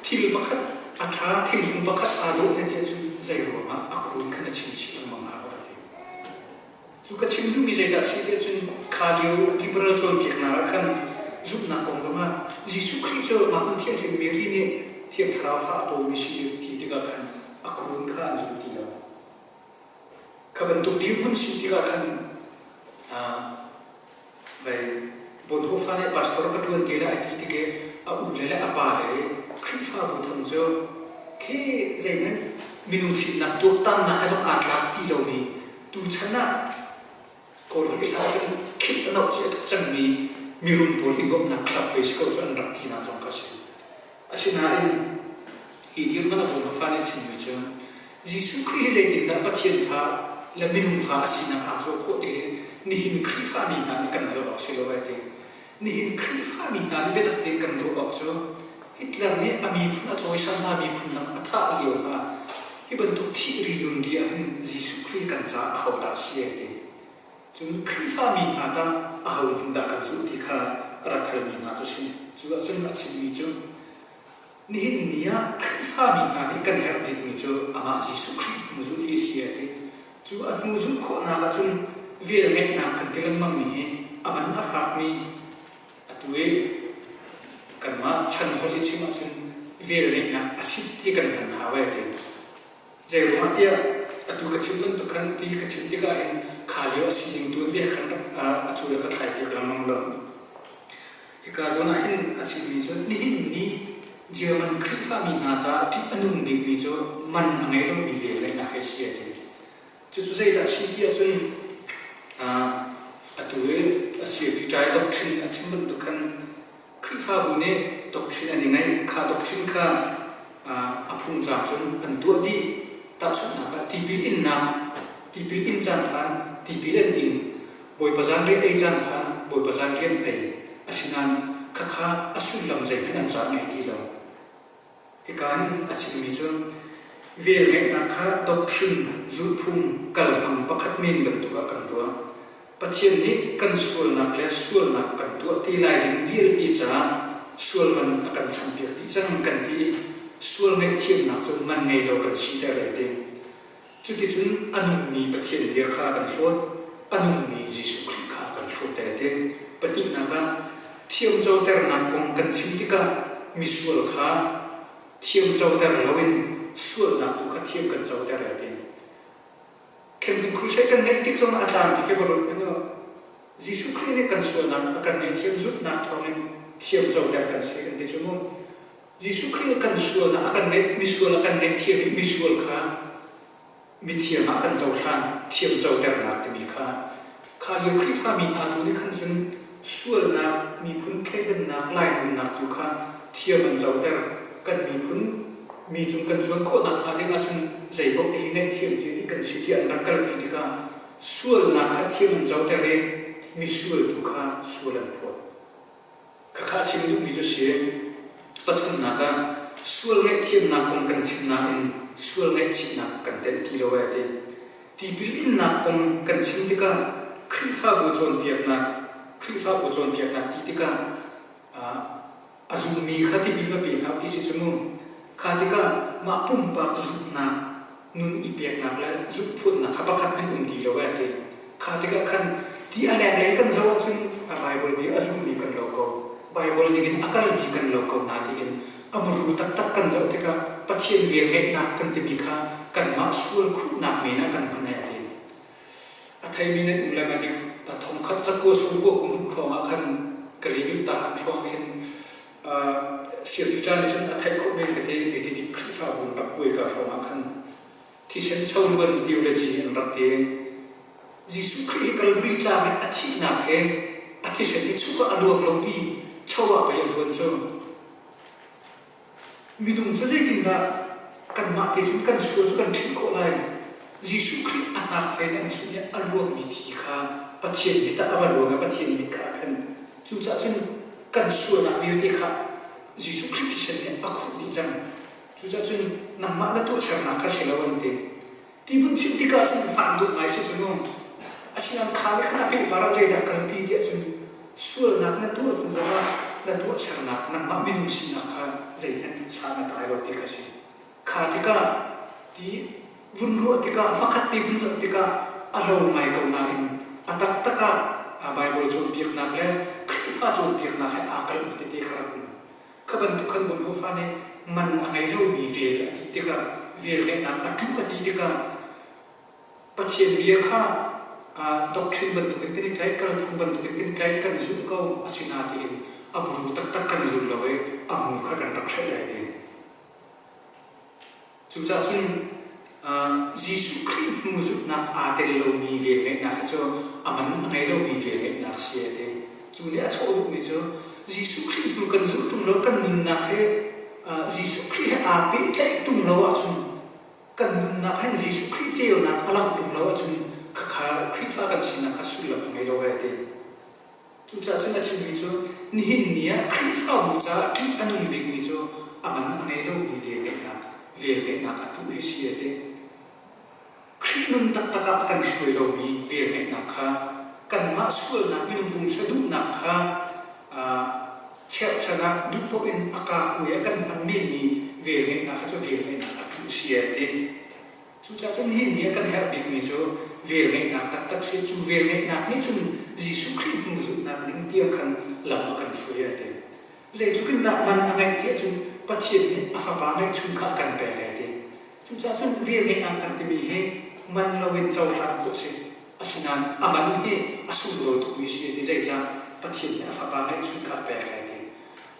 Thil pakhat a ṭha thingkung pakhat aa dawh na ti ahcun zei ruangah a kurun kha na chim chih lengmang hau ka ti. Cu ka chim duhmi zeidah a si ti ahcun kha lio liberal cawnpiaknak ah khan zumhnak kong zongah Jesuh Khrih cu ngaknu thianghlim Mary nih Thiang Thlarau fa a pawimi si ti tikah khan a kurun kha an zum ti lo. Kha bantuk dirhmun si tikah khan Vai Bonhoeffer nih pastor ka ṭuan te lai a ti tik i a ule le a pale Khrihfabu tham cu khi zeihmanh minung fimnak tuaktannak he zong aa tlak ti lomi tuchan ah Kawlram i hlah cun khinh a noh cia tuk cangmi mirum pawl i nuamhnak club pei si ko cu an rak tinak zong kha a si. Asinain hi dirhmun a Bonhoeffer nih a chimmi cu Jesuh Khrih hi zeitindah Pathian fa le minung fa a sinak aa cawh khawh ti hi nihin Khrihfami hna nih kan hal awk si lo ai ti. Nihin Khrihfami hna nih biatak tein kan ruah awk cu Hitler nih a miphun a cawisan hna miphun dang a thah lio hna hi bantuk thih ri nun ri ahhin Jesuh Khrih kan caah ahodah a si ai ti. Cun Khrihfami hna tah aho hmun dah kan zulh ti kha a rak halmi hna cu a si. Cu ahcun a chimmi cu Nihin ni ah Khrihfami hna nih kan herh bikmi cu amah Jesuh Khrih hnung zulh hi a si a ti. Cu a hnu zulh khawhnak ahcun velngeihnak kan ti lengmangmi hi a man a fakmi atu i kanmah chan holh i chim ahcun velngeihnak a sit ti kan hman hau ee ti. Zeiruangah tiah atu ka chim bantuk khan ti ka chim tikah hin kha lio a sining tuanbia khan a cu le ka thlai piak lengmang lo. Hika zawn ah hin a chimmi cu nihin ni German Khrihfami hna caah ṭih a nung bikmi cu man a ngei lomi velngeihnak hi a si a ti. Cucu zeidah a si ti ahcun atu i a si Peter doctrine a chim bantuk khan Khrihfabu nih doctrine an i ngeih. Kha doctrine kha a phungcang cun an tuah dih. Tahchunhnak ah tipil innak, tipil in caan khan tipil an ing. Bawipa zanriah ei caan khan Bawipa zanriah an ei. Asinain khakha a sullam zeihmanh an ca ngei ti lo. Hika in a chimmi cu velngeihnak kha doctrine zulhphung kalhmang pakhat men bantuk ah kan ruah. Pathian nih kan sualnak le sualnak kan tuah te lai ding vialte caah sual man a kan champiak dih cang kan ti i sual ngaihthiamnak cu man ngei lo kan siter lai ti. Cuticun a nungmi Pathian bia kha kan hlawt, a nungmi Jesuh Khrih kha kan hlawt te ti. Pahnihnak ah, thiamcoternak kong kan chim tikah misual kha thiamcoter loin sualnak tu kha thiam kan coter lai ti. Camping crusade kan ngeih tik zongah a tlang ti khi va ruat hmanh u. Jesuh Khrih nih kan sualnak a kan ngaihthiam zumhnak thawngin thiamcoter kan si kan ti cu mu. Jesuh Khrih nih kan sualnak a kan ngeih, misual a kan ngaihthiam i misual kha mithiang ah a kan cohlan, thiamcoternak timi kha kha lio Khrihfami hna tu nih khan cun sualnak, miphun thleidannak, lainawnnak tu kha thiam an coter. Kan miphun mi cung kan zuan khawhnak hnga ding ahcun zeipaoh hi ngaihthiam cia dih kan si tiah an rak kalpi tikah sualnak kha thiam an coter i misual tu kha sual an phawt. Khakha a chim duhmi cu si. Pathumnak ah sual ngaihthiamnak kong kan chim nain sual ngaihchihnak kan telh ti lo ee ti. Tipil innak kong kan chim tikah Khrihfabu cawnpiaknak Khrihfabu cawnpiaknak ti tikah a zummi kha tipil va pe hna ti si cu mu. Kha tikah mah pumpak zumhnak nun i peknak le zumhphuannak kha pakhat hmanh um ti lo ee ti. Kha tikah khan ti a lenglei kan zoh ahcun a Baibal bia a zummi kan lo ko. Baibal ningin a kalmi kan lo ko na tiin a muru taktak kan zoh tikah Pathian velngeihnak kan timi kha kanmah sual khuhnak men ah kan hman ee ti. A theimi nan um le ma dik thongkhat zakua sungkua kum huk hrawng ah khan ka limit ta han hrawng khin Siapi ṭa nih cun a theih khawh men ka ti mi dik Khrihfabu rak kuai ka hrawng ah khan thisen choluan theology an rak ti. Jesuh Khrih hi Calvary tlang i a thihnak he a thisen hi chuk ah a luang lomi cho ah pei a luan cu. Minung cu zeitindah kanmah te cun kan sual cu kan ṭhinh khawh lai? Jesuh Khrih a hnak hlei in an chung i a luangmi thi kha Pathian mit ah a va luang i Pathian mit kha a khen. Cucaah cun kan sualnak vialte kha Jesuh Khrih thisen nih a khuh dih cang. Cucaah cun nangmah na tuahsernak kha si lo an ti. Ti vun chim tikah cun hmaan duh ngai si cu mu. Asinain kha le khan a pehpar ah zeidah kalpi tiah cun sualnak na tuah hnu zongah na tuahsernak nangmah minung sinak kha zeihmanh san a tlai lo ti kha si. Kha tikah ti vun ruah tikah fakhat ti vun zoh tikah a lo ngai ko nain a taktak ah Baibal cawnpiaknak le Khrihfa cawnpiaknak he aa kalhmi tete kha rak um. Kha bantuk khan Bonhoeffer nih man a ngei lomi vel a ti tikah velngeihnak a ṭuh a ti tikah Pathian bia kha doctrine bantukin kan i tlaih, kalphung bantukin kan i tlaih, kan zulh ko asinain a muru taktak kan zul lo i a mu kha kan rak hrelh lai ti. Cucaah cun Jesuh Khrih hnu zulhnak aa tel lomi velngeihnak hi cu a man a ngei lomi velngeihnak si a ti. Cu nih a chawh duhmi cu Jesuh Khrih hnu kan zulh ṭung lo, kan nunnak hi Jesuh Khrih he aa pehtlaih ṭung lo ahcun kan nunnak hin Jesuh Khrih ceunak a langh ṭung lo ahcun khakha Khrihfa kan sinak kha sullam a ngei lo ve a ti. Cucaah cun a chimmi cu nihin ni ah Khrihfabu caah ṭih a nung bikmi cu a man a ngei lomi velngeihnak, velngeihnak a tuh hi si a ti. Khrih nun taktak ah a kan hruai lomi velngeihnak kha kanmah sualnak minung pumsa duhnak kha cherhchan ah duh paoh in a kaa kuai a kan hman menmi velngeihnak kha cu velngeihnak a tuh si a ti. Cucaah cun nihin ni ah kan herh bikmi cu velngeihnak taktak si. Cu velngeihnak nih cun Jesuh Khrih hnu zulhnak ding tiang khan lam a kan hruai a ti. Zeitluk in dah man a ngeih ti ahcun Pathian nih a Fapa ngeihchun kha a kan pek ai ti. Cucaah cun velngeihnak kan timi hi man loin cohlan khawh si. Asinain a man hi a sunglawi tukmi si ti zeicah Pathian nih a Fapa ngeihchun kha a pek ai ti.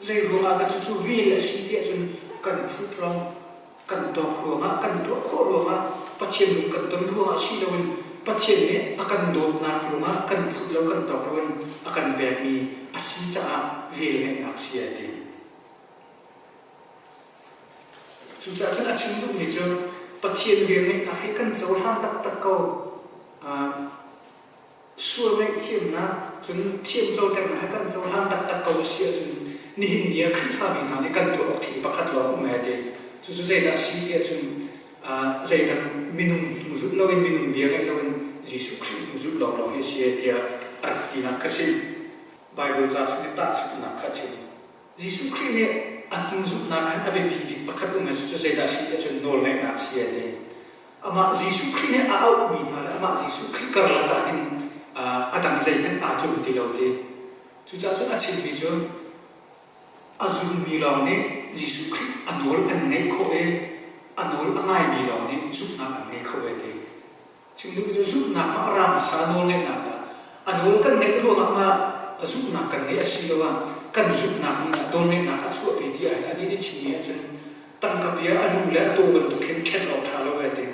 Zei ruangah dah cucu vel a si ti ahcun kan phut rong kan tawk ruangah kan tuah khawh ruangah Pathian lung kan ton ruangah si loin Pathian nih a kan dawtnak ruangah kan phut lo kan tawk loin a kan pekmi a si caah vel ngeihnak si ai ti. Cucaah cun a chim duhmi cu Pathian velngeihnak hi kan cohlan taktak ko. Sual ngaihthiamnak cun thiamcoternak hi kan cohlan taktak ko a si ahcun nihin ni ah Khrihfami hna nih kan tuah awk thil pakhat lawng um ai ti. Cucu zeidah a si ti ahcun zeidang minung hnu zulh loin minung bia ngaih loin Jesuh Khrih hnu zulh lawnglawng hi a si ai tiah a rak tinak kha si. Baibal ca chung i tahchunhnak kha a chim. Jesuh Khrih nih a hnu zumhnak ah hin a biapi bik pakhat um cu zeidah a si ti ahcun nawlngaihnak a si a ti. Amah Jesuh Khrih nih a auhmi hna le amah Jesuh Khrih karlak ah hin a dang zeihmanh aa tlum ti lo ti. Cucaah cun a chimmi cu a zummi lawng nih Jesuh Khrih a nawl an ngaih khawh i a nawl a ngaimi lawng nih zumhnak an ngei kho ve ti. Chim duhmi cu zumhnak mah a ra hmasa nawlngaihnak dah a nawl kan ngaih ruangah mah zumhnak kan ngeih asiloah kan zumhnak nih dah nawlngaihnak a chuahpi ti ahhin anih nih chimmi ahcun tangka bia a lu le a taw bantuk khin ṭhen awk ṭha lo ee ti.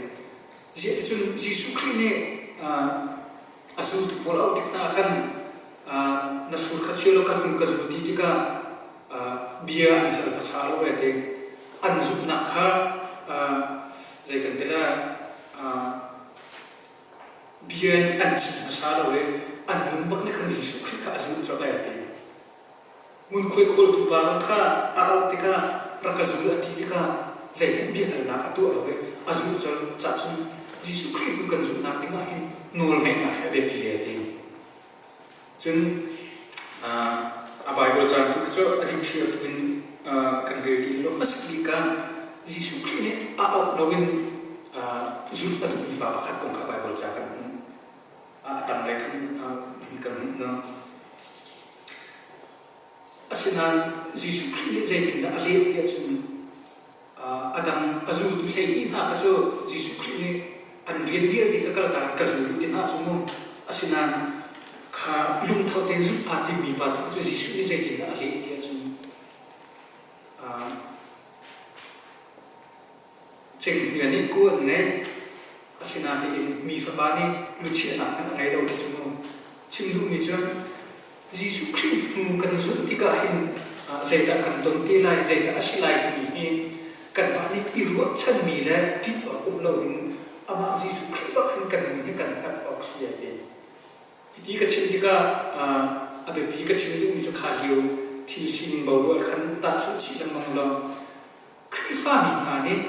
Ziah ticun Jesuh Khrih nih a zultu pawl auh tik hna ah khan na sur kha chia law ka hnung ka zul ti tikah bia an hal hmasa lo ee ti. An zumhnak kha zei kan ti lai bia in an chim hmasa lo i an nun bak nih khan Jesuh Khrih kha a zulh colh ai a ti. Ngunkhuai khawltu pa zong kha a auh tikah rak ka zul a ti tikah zeihmanh biahalnak a tuah lo i a zulh colh cah cun Jesuh Khrih hnu kan zulhnak ding ah hin nawlngaihnak hi a biapi a ti. Cun a Baibal caan tu cu a dikthliar tuk in kan rel ti lo. Hmasa bik ah Jesuh Khrih nih a auh loin zulh a duhmi pa pakhat kong kha Baibal ca kan hmuh. A tanglei khan vun kan hmuh na. Asinain Jesuh Khrih nih zeitindah a leh ti ahcun A dang a zultu 12 hna kha cu Jesuh Khrih nih an rian vialte kha kaltak in ka zul u ti hna cu mu. Asinain kha lungtho tein zulh aa timmi pa tu cu Jesuh nih zeitindah a leh ti ahcun cenghngia nih ku an ngeih. Asinain mi fapa nih luchiahnak hmanh a ngei lo ti cu mu. Chim duhmi cu Jesuh Khrih hnu kan zulh tikah hin zeidah kan ton te lai, zeidah a si lai timi hi kanmah nih i ruahchanmi le ṭih awk um loin amah Jesuh Khrih bak hin kan nun hi kan herh awk si a ti. Hiti ka chim tikah a biapi ka chim duhmi cu kha lio thil sining boruak khan tahchunh chih lengmang law Khrihfami hna nih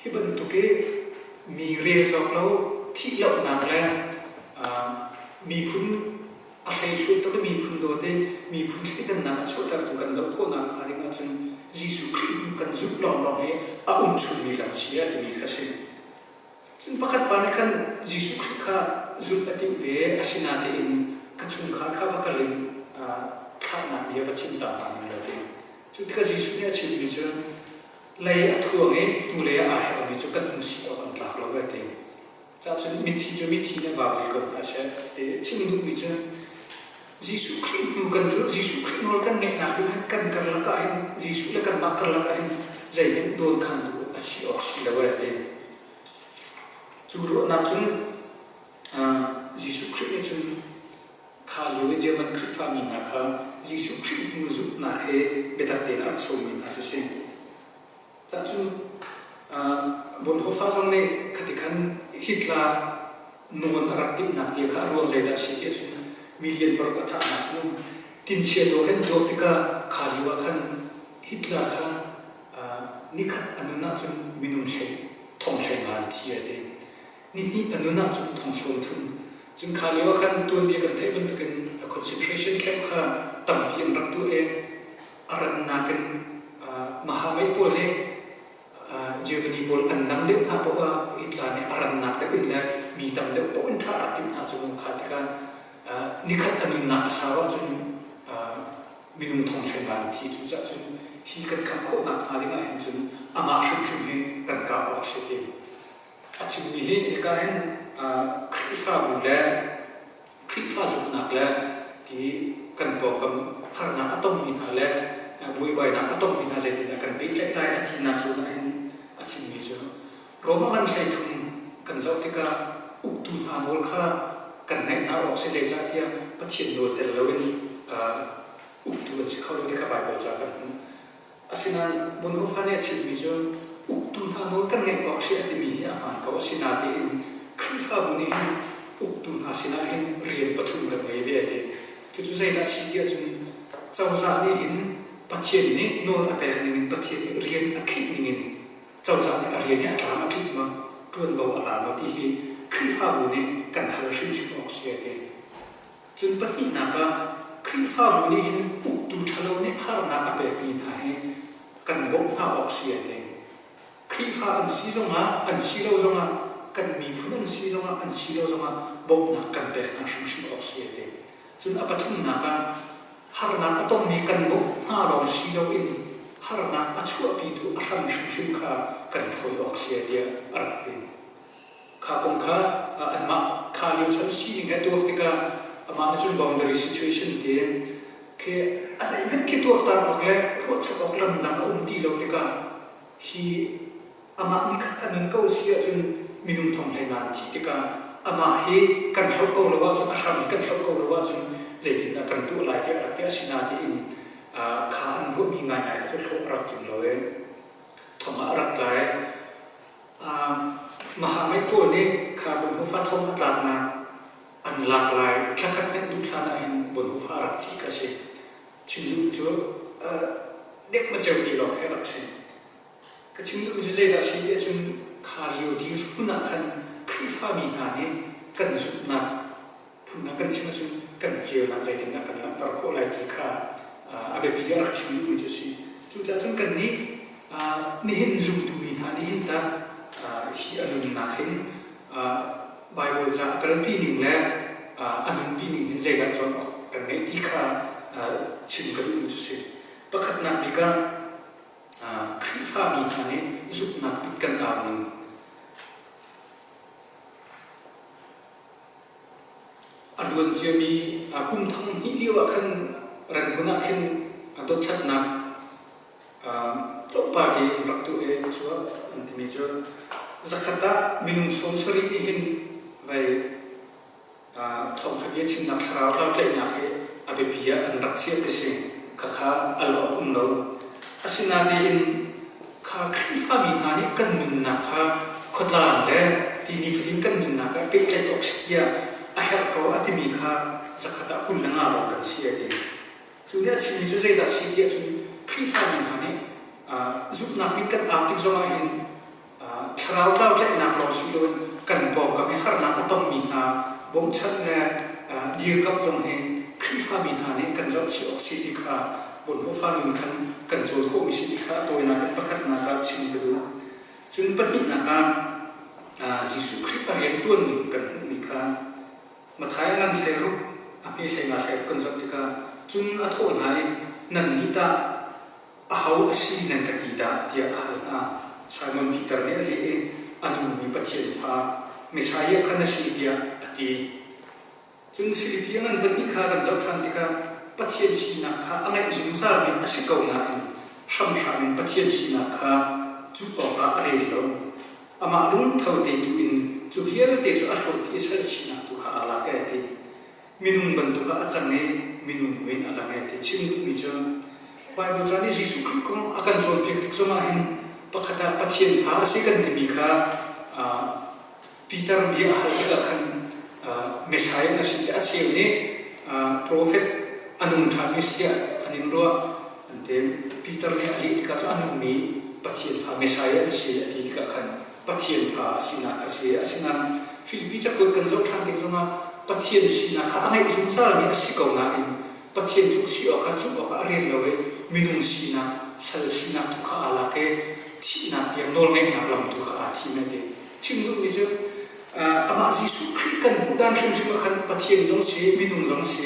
hi bantuk i mi rel cawk lo thihlohnak le miphun a hleihluat tuk i miphun dawt i miphun thleidannak a chuahtertu kan doh khawhnak hnga ding ahcun Jesuh Khrih hnu kan zulh lawnglawng hi a um chungmi lam si a timi kha a si. Cun pakhat pa nih khan Jesuh Khrih kha zulh a timh ve, asinain ka chungkhar kha va kal in thlahnak bia va chim ta hna ning law ti. Cu tikah Jesuh nih a chimmi cu lei a thuang i hnulei ah aa hermi cu kan hung si awk an tlak lo a ti. Cahcun mithi cu mithi nih vau ve ko hna seh ti chim duhmi cu Jesuh Khrih hnu kan zulh, Jesuh Khrih nawl kan ngeihnak ding hin kan karlak ah hin Jesuh le kanmah karlak ah hin zeihmanh dawnkhantu a si awk si lo a ti. Cu ruahnak cun Jesuh Khrih nih cun kha lio i German Khrihfami hna kha Jesuh Khrih hnu zulhnak he biatak tein a rak sawmmi hna cu si. Cahcun Bonhoeffer zong nih khati khan Hitler nawn a rak timhnak ti kha a ruang zeidah a si ti ahcun million paruk a thahnak cu tinchia dawh khan duak tikah kha lio ah khan Hitler kha nikhat a nun ahcun minung hlei thong hlei nga an thi a ti. Nihnih a nun ahcun thong sawm thum. Cun kha lio ah khan tuanbia kan theih bantukin a concentration camp kha tampi an rak tuah i a rannak in Mahamei pawl hi Germany pawl an nam. deuh hna paoh ah Hitler nih a rannak deuh in le mi tam deuh paoh in thah rak timh hna cu kha tikah nikhat a nunnak a sau ahcun minung thong hlei an thi. Cucaah cun hi kan kham khawhnak hnga ding ah hin cun amah hrimhrim hi kan kah awk si ti a chimmi hi hika hin Khrihfabu le Khrihfa zumhnak le ti kan pawngkam harnak a tongmi hna le buaibainak a tongmi hna zeitindah kan pehtlaih lai a tinak zawn ah hin a chimmi cu Roma ngan 13 kan zoh tikah uktu hna nawl kha kan ngaih hna awk si, zeicahtiah Pathian nawl tel loin uktu an si kho lo ti kha Baibal ca kan hmuh. Asinain Bonhoeffer nih a chimmi cu uktu hna nawl kan ngaih awk si a timi hi a hmaan ko. Asinain Khrihfabu nih hin uktu hna sinah hin rian pathum kan ngei ve a ti. Cucu zeidah a si ti ahcun cozah nih hin Pathian nih nawl a pek ningin Pathian nih rian a khinh ningin cozah nih a rian hi a tlam a tlinh maw, ṭuanvo a la maw ti hi Khrihfabu nih kan hal hrimhrim awk si a ti. Cun pahnihnak ah Khrihfabu nih hin uktu ṭhalo nih harnak a pekmi hna hi kan bawmh hna awk si a ti. Khrihfa an si zongah, an si lo zongah, kan miphun an si zongah, an si lo zongah bawmhnak kan pek hna hrimhrim awk si a ti. Cun a pathumnak ah harnak a tongmi kan bawmh hna lawng si loin harnak a chuahpitu a hram hrimhrim kha kan thawi awk si a tiah a rak ti. Kha kong kha anmah kha lio chan sining he tuak tikah amah nih cun boundary situation tiin khi a zeihmanh khi tuaktan awk le ruahchap awk lam dang a um ti lo tikah hi amah nikhat a nun ko si ahcun minung thong hlei nan thih tikah amah hi kan hloh ko lo ahcun a hram hi kan hloh ko lo ahcun zeitindah kan tuah lai tiah rak ti. Asinain kha an ruahmi ngaingai kha cu hlawh a rak tling lo i thong ah a rak tlai. Mahamai pawl nih kha Bonhoeffer thong a tlaknak an lak lai thlakhat hmenh duh hlan ah hin Bonhoeffer a rak thi kha si. Chim duh cu dek maceu ti lawng khi a rak si. Ka chim duhmi cu zeidah a si ti ahcun kha lio dirhmun ah khan Khrihfami hna nih kan zumhnak phunnak kan chim ahcun kan ceunak zeitindah kan langhter khawh lai ti kha a biapi a rak chim duhmi cu a si. Cucaah cun kannih nihin zumtu mi hna nih hin tah hi a nunnak hin Baibal ca a kalpi ning le a nunpi ning hin zeidah cawn awk kan ngeih ti kha chim ka duhmi cu a si. Pakhatnak bik ah Khrihfami hna nih zumhnak bik kan au ning. A luan ciami kum thong hnih lio ah khan Rangoon ah khin dothlatnak tlawmpal te an rak tuah i an chuah an timi cu zakhat ah minung 70 nih hin vei Thawngṭha bia chimnak thlarau tlautlaihnak hi a biapi ah an rak chiah ti si. Khakha al awk um lo. Asinain kha Khrihfami hna nih kan nunnak kha khuatlang le ti nifatin kan nunnak ah pehtlaih awk si tiah a herh ko a timi kha zakhat ah 25 lawng kan si a ti. Cu nih a chimmi cu zeidah a si tiah cun Khrihfami hna nih zumhnak mit kan au tik zongah hin Thlarau tlautlaihnak lawng si loin kan pawngkam i harnak a tongmi hna bawmchanh le dirkamh zong hi Khrihfami hna nih kan zohchih awk si ti kha Bonhoeffer nun khan kan cawn khawhmi si ti kha a tawinak in pakhatnak ah chim ka duh. Cun pahnihnak ah Jesuh Khrih a rianṭuan ning kan hmuhmi kha Matthai ngan 16 a hme 15 16 kan zoh tikah cun a thawh hna i nannih tah Aho a si nan ka ti dah? tiah a hal hna. Simon Peter nih a leh i, A nungmi Pathian fa, Messiah kha na si tiah a ti. Cun Filipi a ngan pahnih kha kan zoh ṭhan tikah Pathian sinak kha a ngeih zungzalmi a si ko nain hramhram in Pathian sinak kha cuh awkah a rel lo. Amah lungtho te tu in cu vialte cu a hlawt i sal sinak tu kha aa lak e a ti. Minung bantuk ah a cang i minung mui in a lang e ti chim duhmi cu Baibal ca nih Jesuh Khrih kong a kan cawnpiak tik zongah hin pakhat ah Pathian fa a si kan timi kha Peter bia a hal tikah khan Messiah na si ti a cheu nih profet a nung ṭhanmi siah an in ruah an ti. Peter nih a leh tikah cu a nungmi Pathian fa Messiah na si a ti tikah khan Pathian fa a sinak kha a si. Asinain Filipi cakuat kan zoh ṭhan tik zongah Pathian sinak kha a ngeih zungzalmi a si ko nain Pathian tluk si awkah cuh awkah a rel lo i minung sinak, sal sinak tu kha aa lak i thihnak tiang nawlngeihnak lam tu kha aa thim a ti. Chim duhmi cu amah Jesuh Khrih kan hmuh dan hrimhrim ah khan Pathian zong si, minung zong si,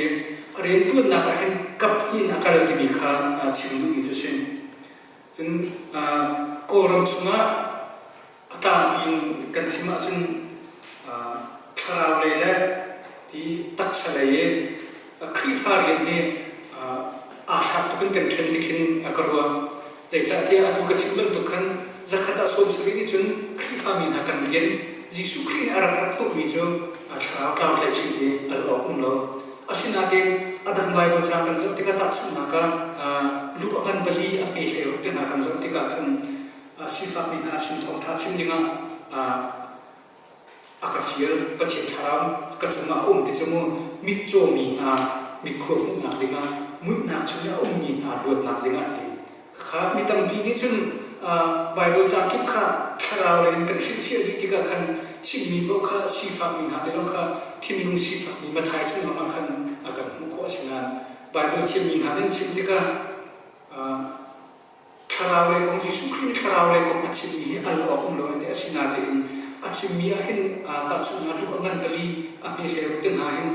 a rianṭuannak ah hin kaphnih in a kal timi kha chim duhmi cu a si. Cun Kawlram chungah A tlangpi in kan chim ahcun thlarau lei le ti taksa lei i Khrihfa rian hi aa hlat tuk in kan ṭhen ti khin ka ruah. Zeicahtiah atu ka chim bantuk khan zakhat ah 70 nih cun Khrihfa mi hna kan rian Jesuh Khrih nih a rak rat hnawhmi cu thlarau tlau tlaih chih ti al awk um lo. Asinain a dang Baibal ca kan zoh tikah tahchunhnak ah Luke a ngan pali a hme hlei ruk te hna kan zoh tikah khan sifakmi hna sin thawngṭha chim dingah a ka fial. Pathian thlarau ka cungah a um ti cu mu mitcawmi hna mitkhur hmuhnak dingah muihnak chung i a ummi hna luatnak dingah ti. Kha mi tampi nih cun Baibal ca kip kha thlarau lei in kan hrilhfiah dih tikah khan chimmi paoh kha sifakmi hna te zong kha thinlung sifakmi Mathai chung zongah khan a kan hmuh khawh a si nain Baibal thiammi hna nih an chim tikah Thlarau lei kong Jesuh Khrih nih thlarau lei kong a chimmi hi al awk um lo an ti. Asinain a chimmi ah hin tahchunhnak hluk a ngan pali a hme hlei ruk te hna hin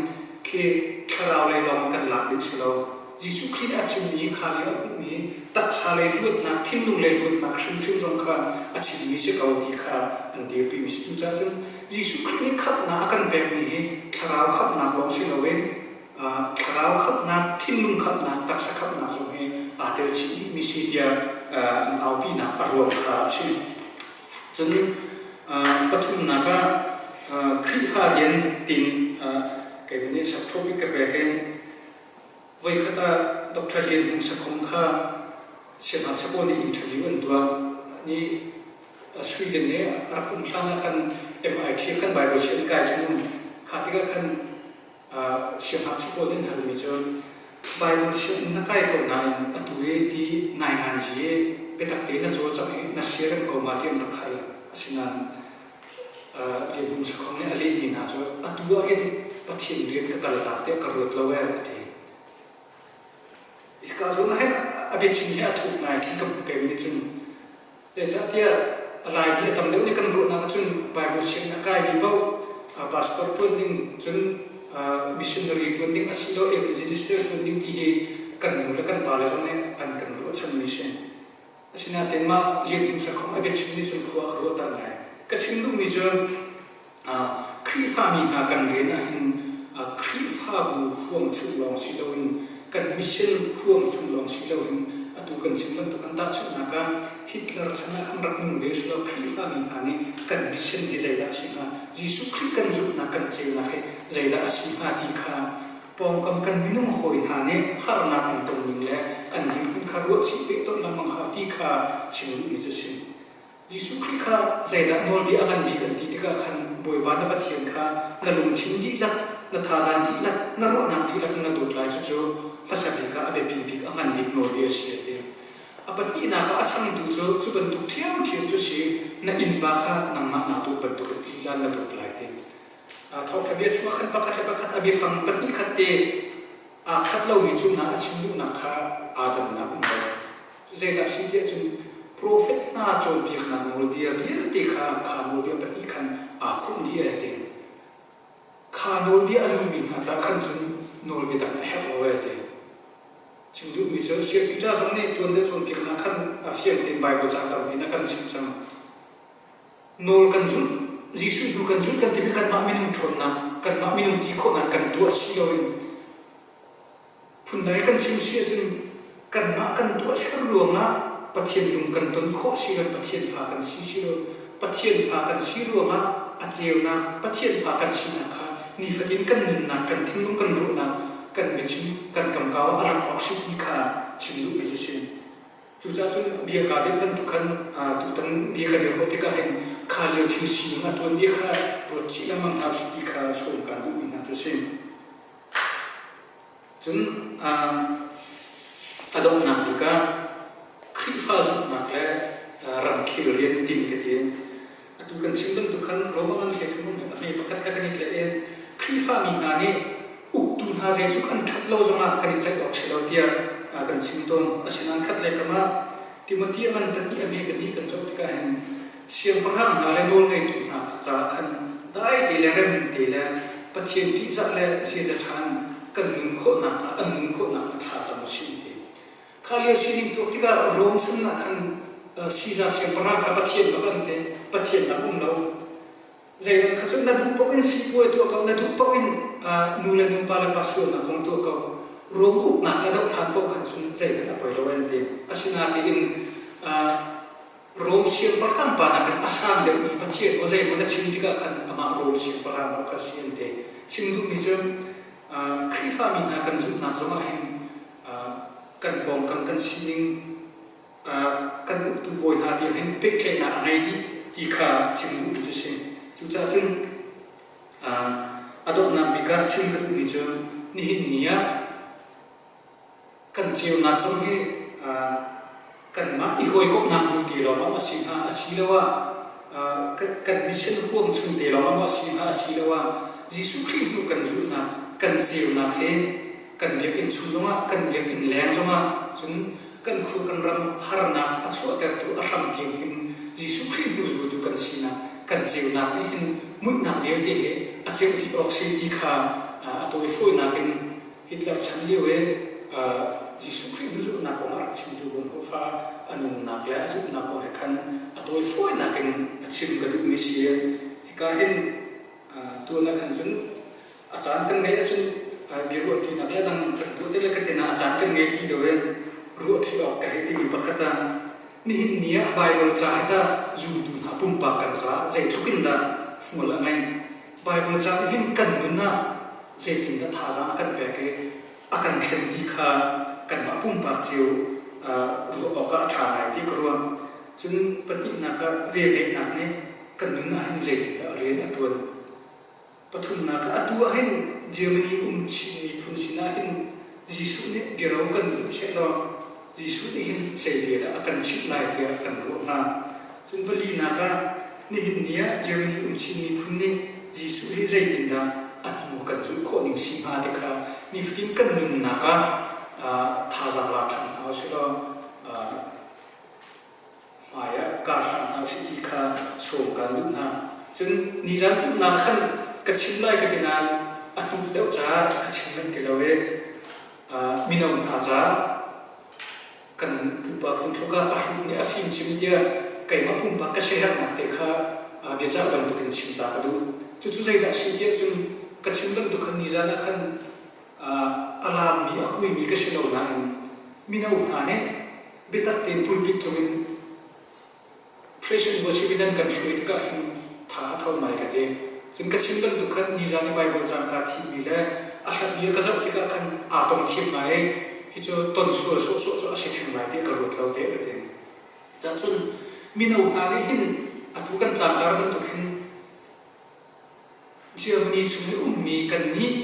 khi thlarau lei lawng kan lak ding si lo. Jesuh Khrih nih a chimmi kha lio a hmuhmi taksa lei luatnak, thinlung lei luatnak hrimhrim zong kha a chimmi si ko ti kha an dirpimi si. Cucaah cun Jesuh Khrih nih khamhnak a kan pekmi hi thlarau khamhnak lawng si loin thlarau khamhnak, thinlung khamhnak, taksa khamhnak zong hi aa tel chih dihmi si tiah an aupinak a ruang kha a si. Cun pathumnak ah Khrihfa rian tin kei nih subtopic ka pek i voikhat ah Dr. Lian Hung Sakhong kha siangngakchia pawl nih interview an tuah. Nih Sweden nih a rak um hlan ah khan MIT khan Bible sianginn kai chung kha tikah khan Siangngakchia pawl nih an halmi cu Baibal sianginn na kai ko nain atu i ti ngainganzi i biatak tein na cawlcangh i na siarem ko ma ti an rak hal. Asinain Lianhmung Sakhong nih a lehmi hna cu atu ah hin Pathian rian ka kaltak tiah ka ruat lo ee a ti. Hika zawn ah hin a biachim hi a thuk ngai khi ka hmuh peng nih cun Zeicahtiah a Laimi a tam deuh nih kan ruahnak ahcun Bible sianginn a kaimi paoh pastor ṭuan ding cun missionary ṭuan ding asilo evangelist ṭuan ding ti hi kan nu le kan pale zong nih an kan ruahchanmi si. Asinain mah Lian Hmung Sakhong a biachim nih cun khua a ka ruahter ngai. Ka chim duhmi cu Khrihfami hna kan rian ahhin Khrihfabu huang chung lawng si loin kan mission huang chung lawng si loin atu kan chim bantuk an tahchunhnak ah Hitler chan ah khan rak nung ve selaw Khrihfami hna nih kan mission hi zeidah a si hnga Jesuh Khrih kan zumhnak kan ceunak hi zeidah a si hnga ti kha pawngkam kan minung hawi hna nih harnak an ton ning le an dirhmun kha ruahchih pehtonh lengmang hau ti kha chim duhmi cu a si. Jesuh Khrih kha zeidah nawlbia a ngan bik an ti tikah khan Bawipa na Pathian kha na lungthin dihlak, na thazaang dihlak, na ruahnak dihlak in na dawt lai cucu hmasa bik ah a biapi bik, a ngan bik nawlbia a si a ti. A pahnihnak ah a changtu cu cu bantuk ṭhiamṭhiam cu si na innpa kha nangmah naa dawt bantukin lila na dawt lai ti. Thawngṭha bia chungah khan pakhat le pakhat a biafang pahnih khat te aa khat lomi cu hna a chim duhnak kha aa dannak um lo. Zeidah a si tiah cun profet hna cawnpiaknak nawlbia vialte kha kha nawlbia pahnih khan aa khumh dih ai ti. Kha nawlbia a zummi hna ca khan cun nawlbia dang a herh lo ai ti. Chim duhmi cu Saya Peter zong nih tuan deuh cawnpiaknak khan a fiang tein Baibal ca tampi in a kan chimh cang. Nawl kan zulh, Jesuh hnu kan zulh kan timi kanmah minung ṭhawnnak, kanmah minung ti khawhnak kan tuah si loin Phundang i kan chim si ahcun kanmah kan tuahser ruangah Pathian lung kan ton khawh si lo, Pathian fa kan si si lo. Pathian fa kan si ruangah a ceunak Pathian fa kan sinak kha nifatin kan nunnak, kan thinlung, kan ruahnak, kan biachim, kan kamkau ah a rak awk si ti kha chim duhmi cu si. Cucaah cun bia kaa deuh bantuk khan tutan bia kan i ruah tikah hin kha lio thil sining a tuanbia kha ruat chih lengmang hna usih ti kha sawm kaan duhmi hna cu a si. Cun a donghnak bik ah Khrihfa zumhnak le ramkhel rian ding ka ti. Atu kan chim bantuk khan Rome ah kan hle thum a hme pakhat kha kan i tlaih i Khrihfa mi hna nih uktu hna zeitluk an ṭhat lo zongah kan i tlaih awk si lo tiah kan chim tawn. Asinain khat le kam ah Timothy a ngan pahnih a hme pahnih kan zoh tikah hin siangpahrang hna le nawlngeitu hna caah khan dai te le rem te le Pathian ṭihzah le ziaza ṭha in kan nun khawh nakhnga an nun khawh nakhnga thla cam u sih ti. Kha lio sining tuak tikah Rom chan ah khan Caesar siangpahrang kha Pathian bak an ti. Pathian dang um lo. Zeidang kha cu na duh paoh in sipuai tuah ko, na duh paoh in nu le nu, pa le pa sualnak zong tuah ko. Rom uknak le doh hlan paoh khan cun zeihmanh a poi lo an ti. Asinain Rom siangpahrang pa nakin a sang deuhmi Pathian maw zeimaw na chim tikah khan amah Rom siangpahrang paoh kha si an ti. Chim duhmi cu Khrihfami hna kan zumhnak zongah hin kan pawngkam kan sining kan uktu bawi hna tiang hin pehtlaihnak a ngei dih ti kha chim duhmi cu si. Cucaah cun a donghnak bik ah chim ka duhmi cu nihin ni ah kan ceunak zong hi kanmah i hawikomhnak bu te lawng ah a si hnga asiloah kan mission huam chung te lawng ah a si hnga asiloah Jesuh Khrih hnu kan zulhnak kan ceunak hi kan biakinn chung zongah kan biakinn leng zongah cun kan khua kan ram harnak a chuahtertu a hram tiang hin Jesuh Khrih hnu zultu kan sinak kan ceunak nih hin muihnak vialte hi a ceuh dih awk si ti kha a tawifawinak in Hitler chan lio i Jesuh Khrih hnu zulhnak kong a rak chimtu Bonhoeffer a nunnak le a zumhnak kong he khan a tawifawinak in a chim ka duhmi si. Hika hin tuan ah khan cun a caan kan ngeih ahcun biaruahṭinak le dang kan tuah te le ka te a caan kan ngei ti lo in ruahṭi awk ka hei timi pakhat ah nihin ni ah Baibal ca hi tah zultu hna pumpak kan caah zeitluk in dah hmual a ngeih. Baibal ca nih hin kan nun ah zeitindah thazaang a kan pek i a kan thlen ti kha kanmah pumpak cio ruah awkah a ṭha ngai ti ka ruah. Cun pahnihnak ah velngeihnak nih kan nun ah hin zeitindah rian a ṭuan. Pathumnak ah atu ah hin Germany um Chin miphun sinah hin Jesuh nih biaro kan vuh seh law Jesuh nih hin zei bia dah a kan chimh lai tiah kan ruah hnga. Cun palinak ah nihin ni ah Germany um Chin miphun nih Jesuh hi zeitindah a hnu kan zulh khawh ning si hnga ti kha nifatin kan nunnak ah thazaang la ṭhan hna usih law hmai ah kaa hlang hna usih ti kha sawm kaan duh hna. Cun nizan pumhnak khan ka chim lai ka ti nain a hnuk deuh caah ka chim manh ti lo i mino hna caah kan pupa phungthluk ah a hrut nih a fim chim tiah keimah pumpak ka siaherhnak te kha biacah bantukin chim ta ka duh. Cucu zeidah a si tiah cun ka chim bantuk khan nizan ah khan a laammi a kuimi ka si lo nain mino hna nih biatak tein pulpit cungin Christian worship in an kan hruai tikah hin tha a tho ngai ka ti. Cun ka chim bantuk khan nizan i Bible caan kaa thihmi le a hlat ka zoh tikah khan aa tong thiam ngai i hi cu ton sual sawhsawh cu a si theng lai ti ka ruat lo te ka ti. Cun mino hna nih hin atu kan tlangtar bantuk hin Germany chung i ummi kannih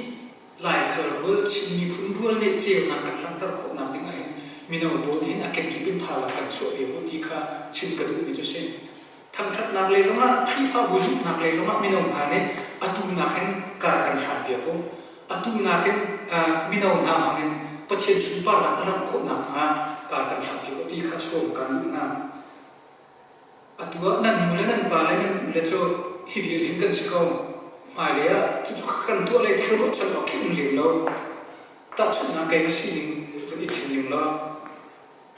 Laikhal rual, Chin miphun rual nih ceunak kan langhter khawhnak ding ahhin mino pawl nih hin a kenkip in thazaang kan chuah ve ko ti kha chim ka duhmi cu si. Thangṭhatnak lei zongah, Khrihfabu zumhnak lei zongah mino hna nih atu nakin kar kan hlan piak u. Atu nakin mino hna hmangin Pathian sunparnak a langh khawh nakhnga kar kan hlan piak u ti kha sawm kan duh hna. Atu ah nan nu le nan pa le nan u le cu hi vial hin kan si ko. Hmailei ah cucu kan tuah le thil ruahchan awk khi um lem lo. Tahchunhnak keimah sining vun i chim ning law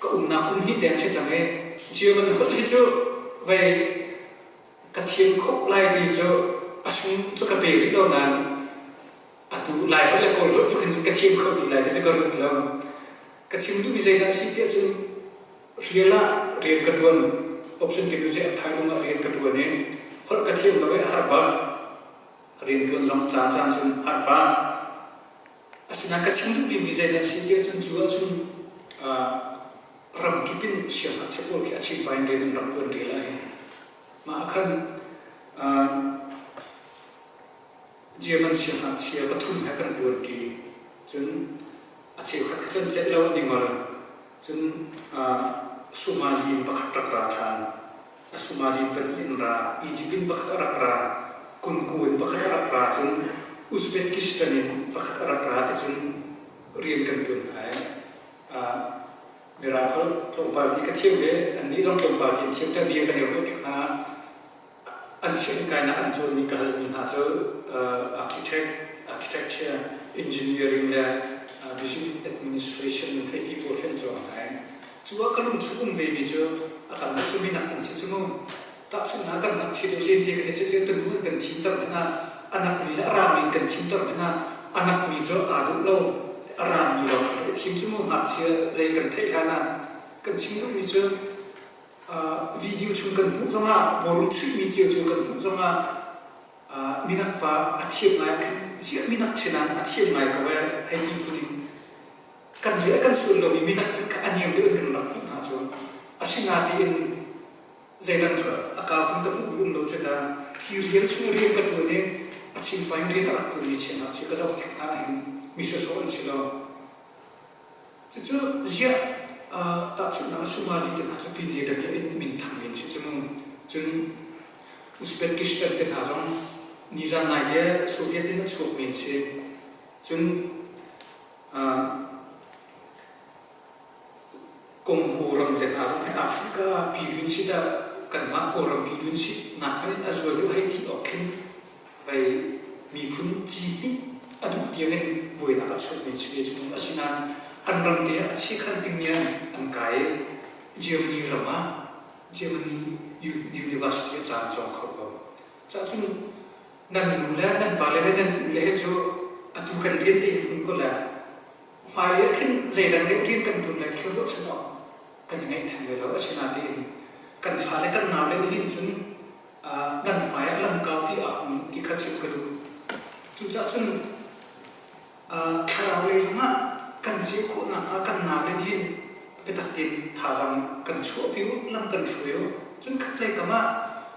ka umnak kum hnih deng si cang i German holh hi cu vei ka thiam khawh lai ti cu a sung cu ka pe rih lo nain atu Lai holh le Kawl holh tu khin ka thiam kho ti lai ti cu ka ruat lo. Ka chim duhmi zeidah a si tiah cun Rian ah rian ka ṭuan. Option Technology a phai ah rian ka ṭuan i holh ka thiam lo i a har bak. Rianṭuan zong ca caan cun har pah. Asinain ka chim duh bikmi zeidah a si tiah cun cu ahcun ramkip in siangngakchia pawl khi a chimpa in rian an rak ṭuan rih lai. Mah ah khan German siangngakchia pathum he kan ṭuanṭi. Cun a cheukhat kha cun celh lo an i ngol. Cun Somali in pakhat rak ra ṭhan. A Somali in pahnih an ra. Egypt in pakhat a rak ra. Kunku in pakhat a rak ra. Cun Uzbekistan in pakhat a rak ra ti cun rian kan ṭuan hna i. Mirang holh tlawmpal ti ka thiam ve, annih zong tlawmpal ti an thiam te bia kan i ruah tik hna an sianginn kainak an cawnmi ka halmi hna cu architect, architecture, engineering le business administration hei ti pawl hi an cawng hna. Cu ah ka lungchung um vemi cu a tam deuh cu minak an si cu mu. Tahchunhnak kan ngakchia lio lente kan i celh lio tunu an kan thimter hmanh ah a nakmi le a rami in kan thimter hmanh ah a nakmi cu aa duh lo a rami lawng kan i thim cu mu ngakchia zei kan theih hlan ah kan chim duhmi cu video chung kan hmuh zongah bawlung chuihmi cio cio kan hmuh zongah minak pa a thiam ngai khin ziah minak chin a thiam ngai ko ee hei ti phun in kan zei a kan sual lomi minak a niam deuh in kan rak hmuh hna cu asinain zeidang cu a kau kan ka hmuhmi um lo cu ta hi rian chung rian ka ṭuan i a chimpa in rian a rak ṭuanmi chiahnak cu ka zoh tik hna ahhin mi sawsawh an si lo. Cucu ziah tahchunhnak ah Somali te hna cu Pin Academy in minthang men si cu mu. Cun Uzbekistan te hna zong nizan nai te Soviet in a chuak men si. Cun Kongko ram te hna zong hi Africa pidun si dah kanmah Kawlram pidun si nak hmanh in a zual deuh hei ti awk khin pei miphun ci a duh tiang in buainak a chuak men si ve cu. Asinain an ram te ah a chiakhan tingnian an kai i Germany ram ah Germany University ah ca an cawng kho ko. Cahcun nan nu le nan pale le nan u le he cu atu kan rian te hin hun ko le Hmailei ah khin zeidang deuh rian kan ṭuan lai thil ruahchan awk kan i ngaih theng lai lo. Asinain kan fale kan naule nih hin cun nan hmai ah lam kaupi aa hung ti kha chim ka duh. Cucaah cun thlarau lei zongah kan ceu khawh nakhnga kan naule nih hin biatak tein thazaang kan chuahpi u, lam kan hruai u. Cun khatlei kam ah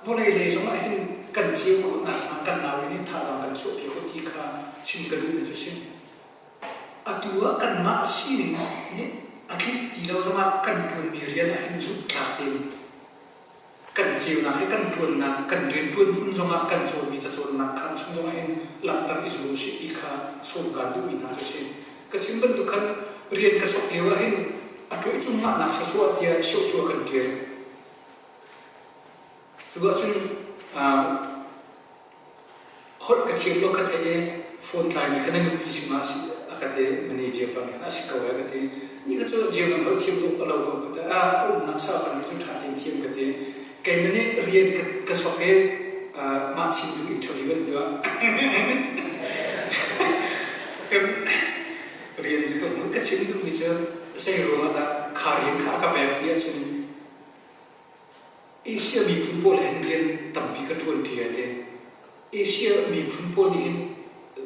vawlei lei zongah hin kan ceu khawh nakhnga kan naule nih thazaang kan chuahpi khawh ti kha chim ka duhmi cu a si. Atu ah kanmah sining nih a tlinh ti lo zongah kan ṭuanmi rian ah hin zumhtlak tein kan ceunak he kan ṭuannak, kan rianṭuan hmun zongah kan cawnmi cacawnnak khaan chung zongah hin langhter i zuam usih ti kha sawm kaan duhmi hna cu a si. Ka chim bantuk khan rian ka sok lio ah hin a ṭuih cung ngahnak sawsawh tiah hiohhio kan ṭial. Cu ahcun Holh ka thiam lo ka theih i phone tlaimi kha na nupi si ma si a ka ti manager pa nih khan a si ko ai ka ti. Ni kha cu German holh thiam dawh ka lo ko ka ti. A umnak sau cang cu ṭha tein thiam ka ti. Keimah nih rian ka sok i mah chimtu interview an tuah. Rian cu ka hmuh ka chim duhmi cu zei ruangah dah kha rian kha a ka pek ti ahcun Asia miphun pawl he hin rian tampi ka ṭuanṭi ai ti. Asia miphun pawl nih hin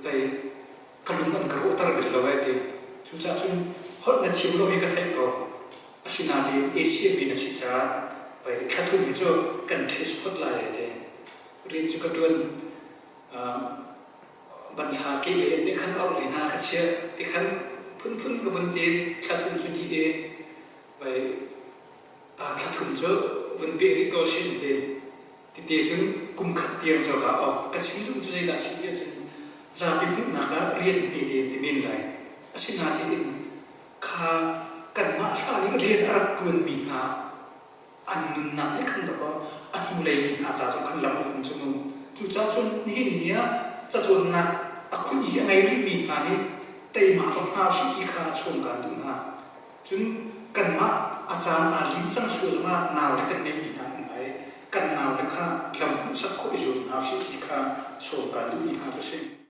vei ka lung an ka rawhter bal lo ai ti. Cucaah cun holh na thiam lo hi ka theih ko. Asinain Asia mi na si caah vei thla thum hi cu kan test phot lai ai ti. Rian cu ka ṭuan. Banhla kehlei te khan auh le hna ka chiah ti khan phunphun ka vun ti thla thum cu dih i vei Thla thum cu vun peh rih ko sih an ti. Tite cun kum khat tiang cu ka awk. Ka chim duh cu zeidah a si ti ahcun zapi hmuhnak ah rian hmete an ti men lai. Asinain kha kanmah hlan i rian a rak ṭuanmi hna an nunnak nih khan dawkaw a hnulei mi hna ca zong khan lam a hun cu mu. Cucaah cun nihin ni ah cacawnnak a khunh i a ngei rihmi hna nih teima bak hna usih ti kha chawm kaan duh hna. Cun kanmah a caan aa lim cang sual zongah naute kan ngeihmi hna an um i kan naute kha lam hmuhsak khawh i zuam hna usih ti kha sawm kaan duhmi hna cu a si.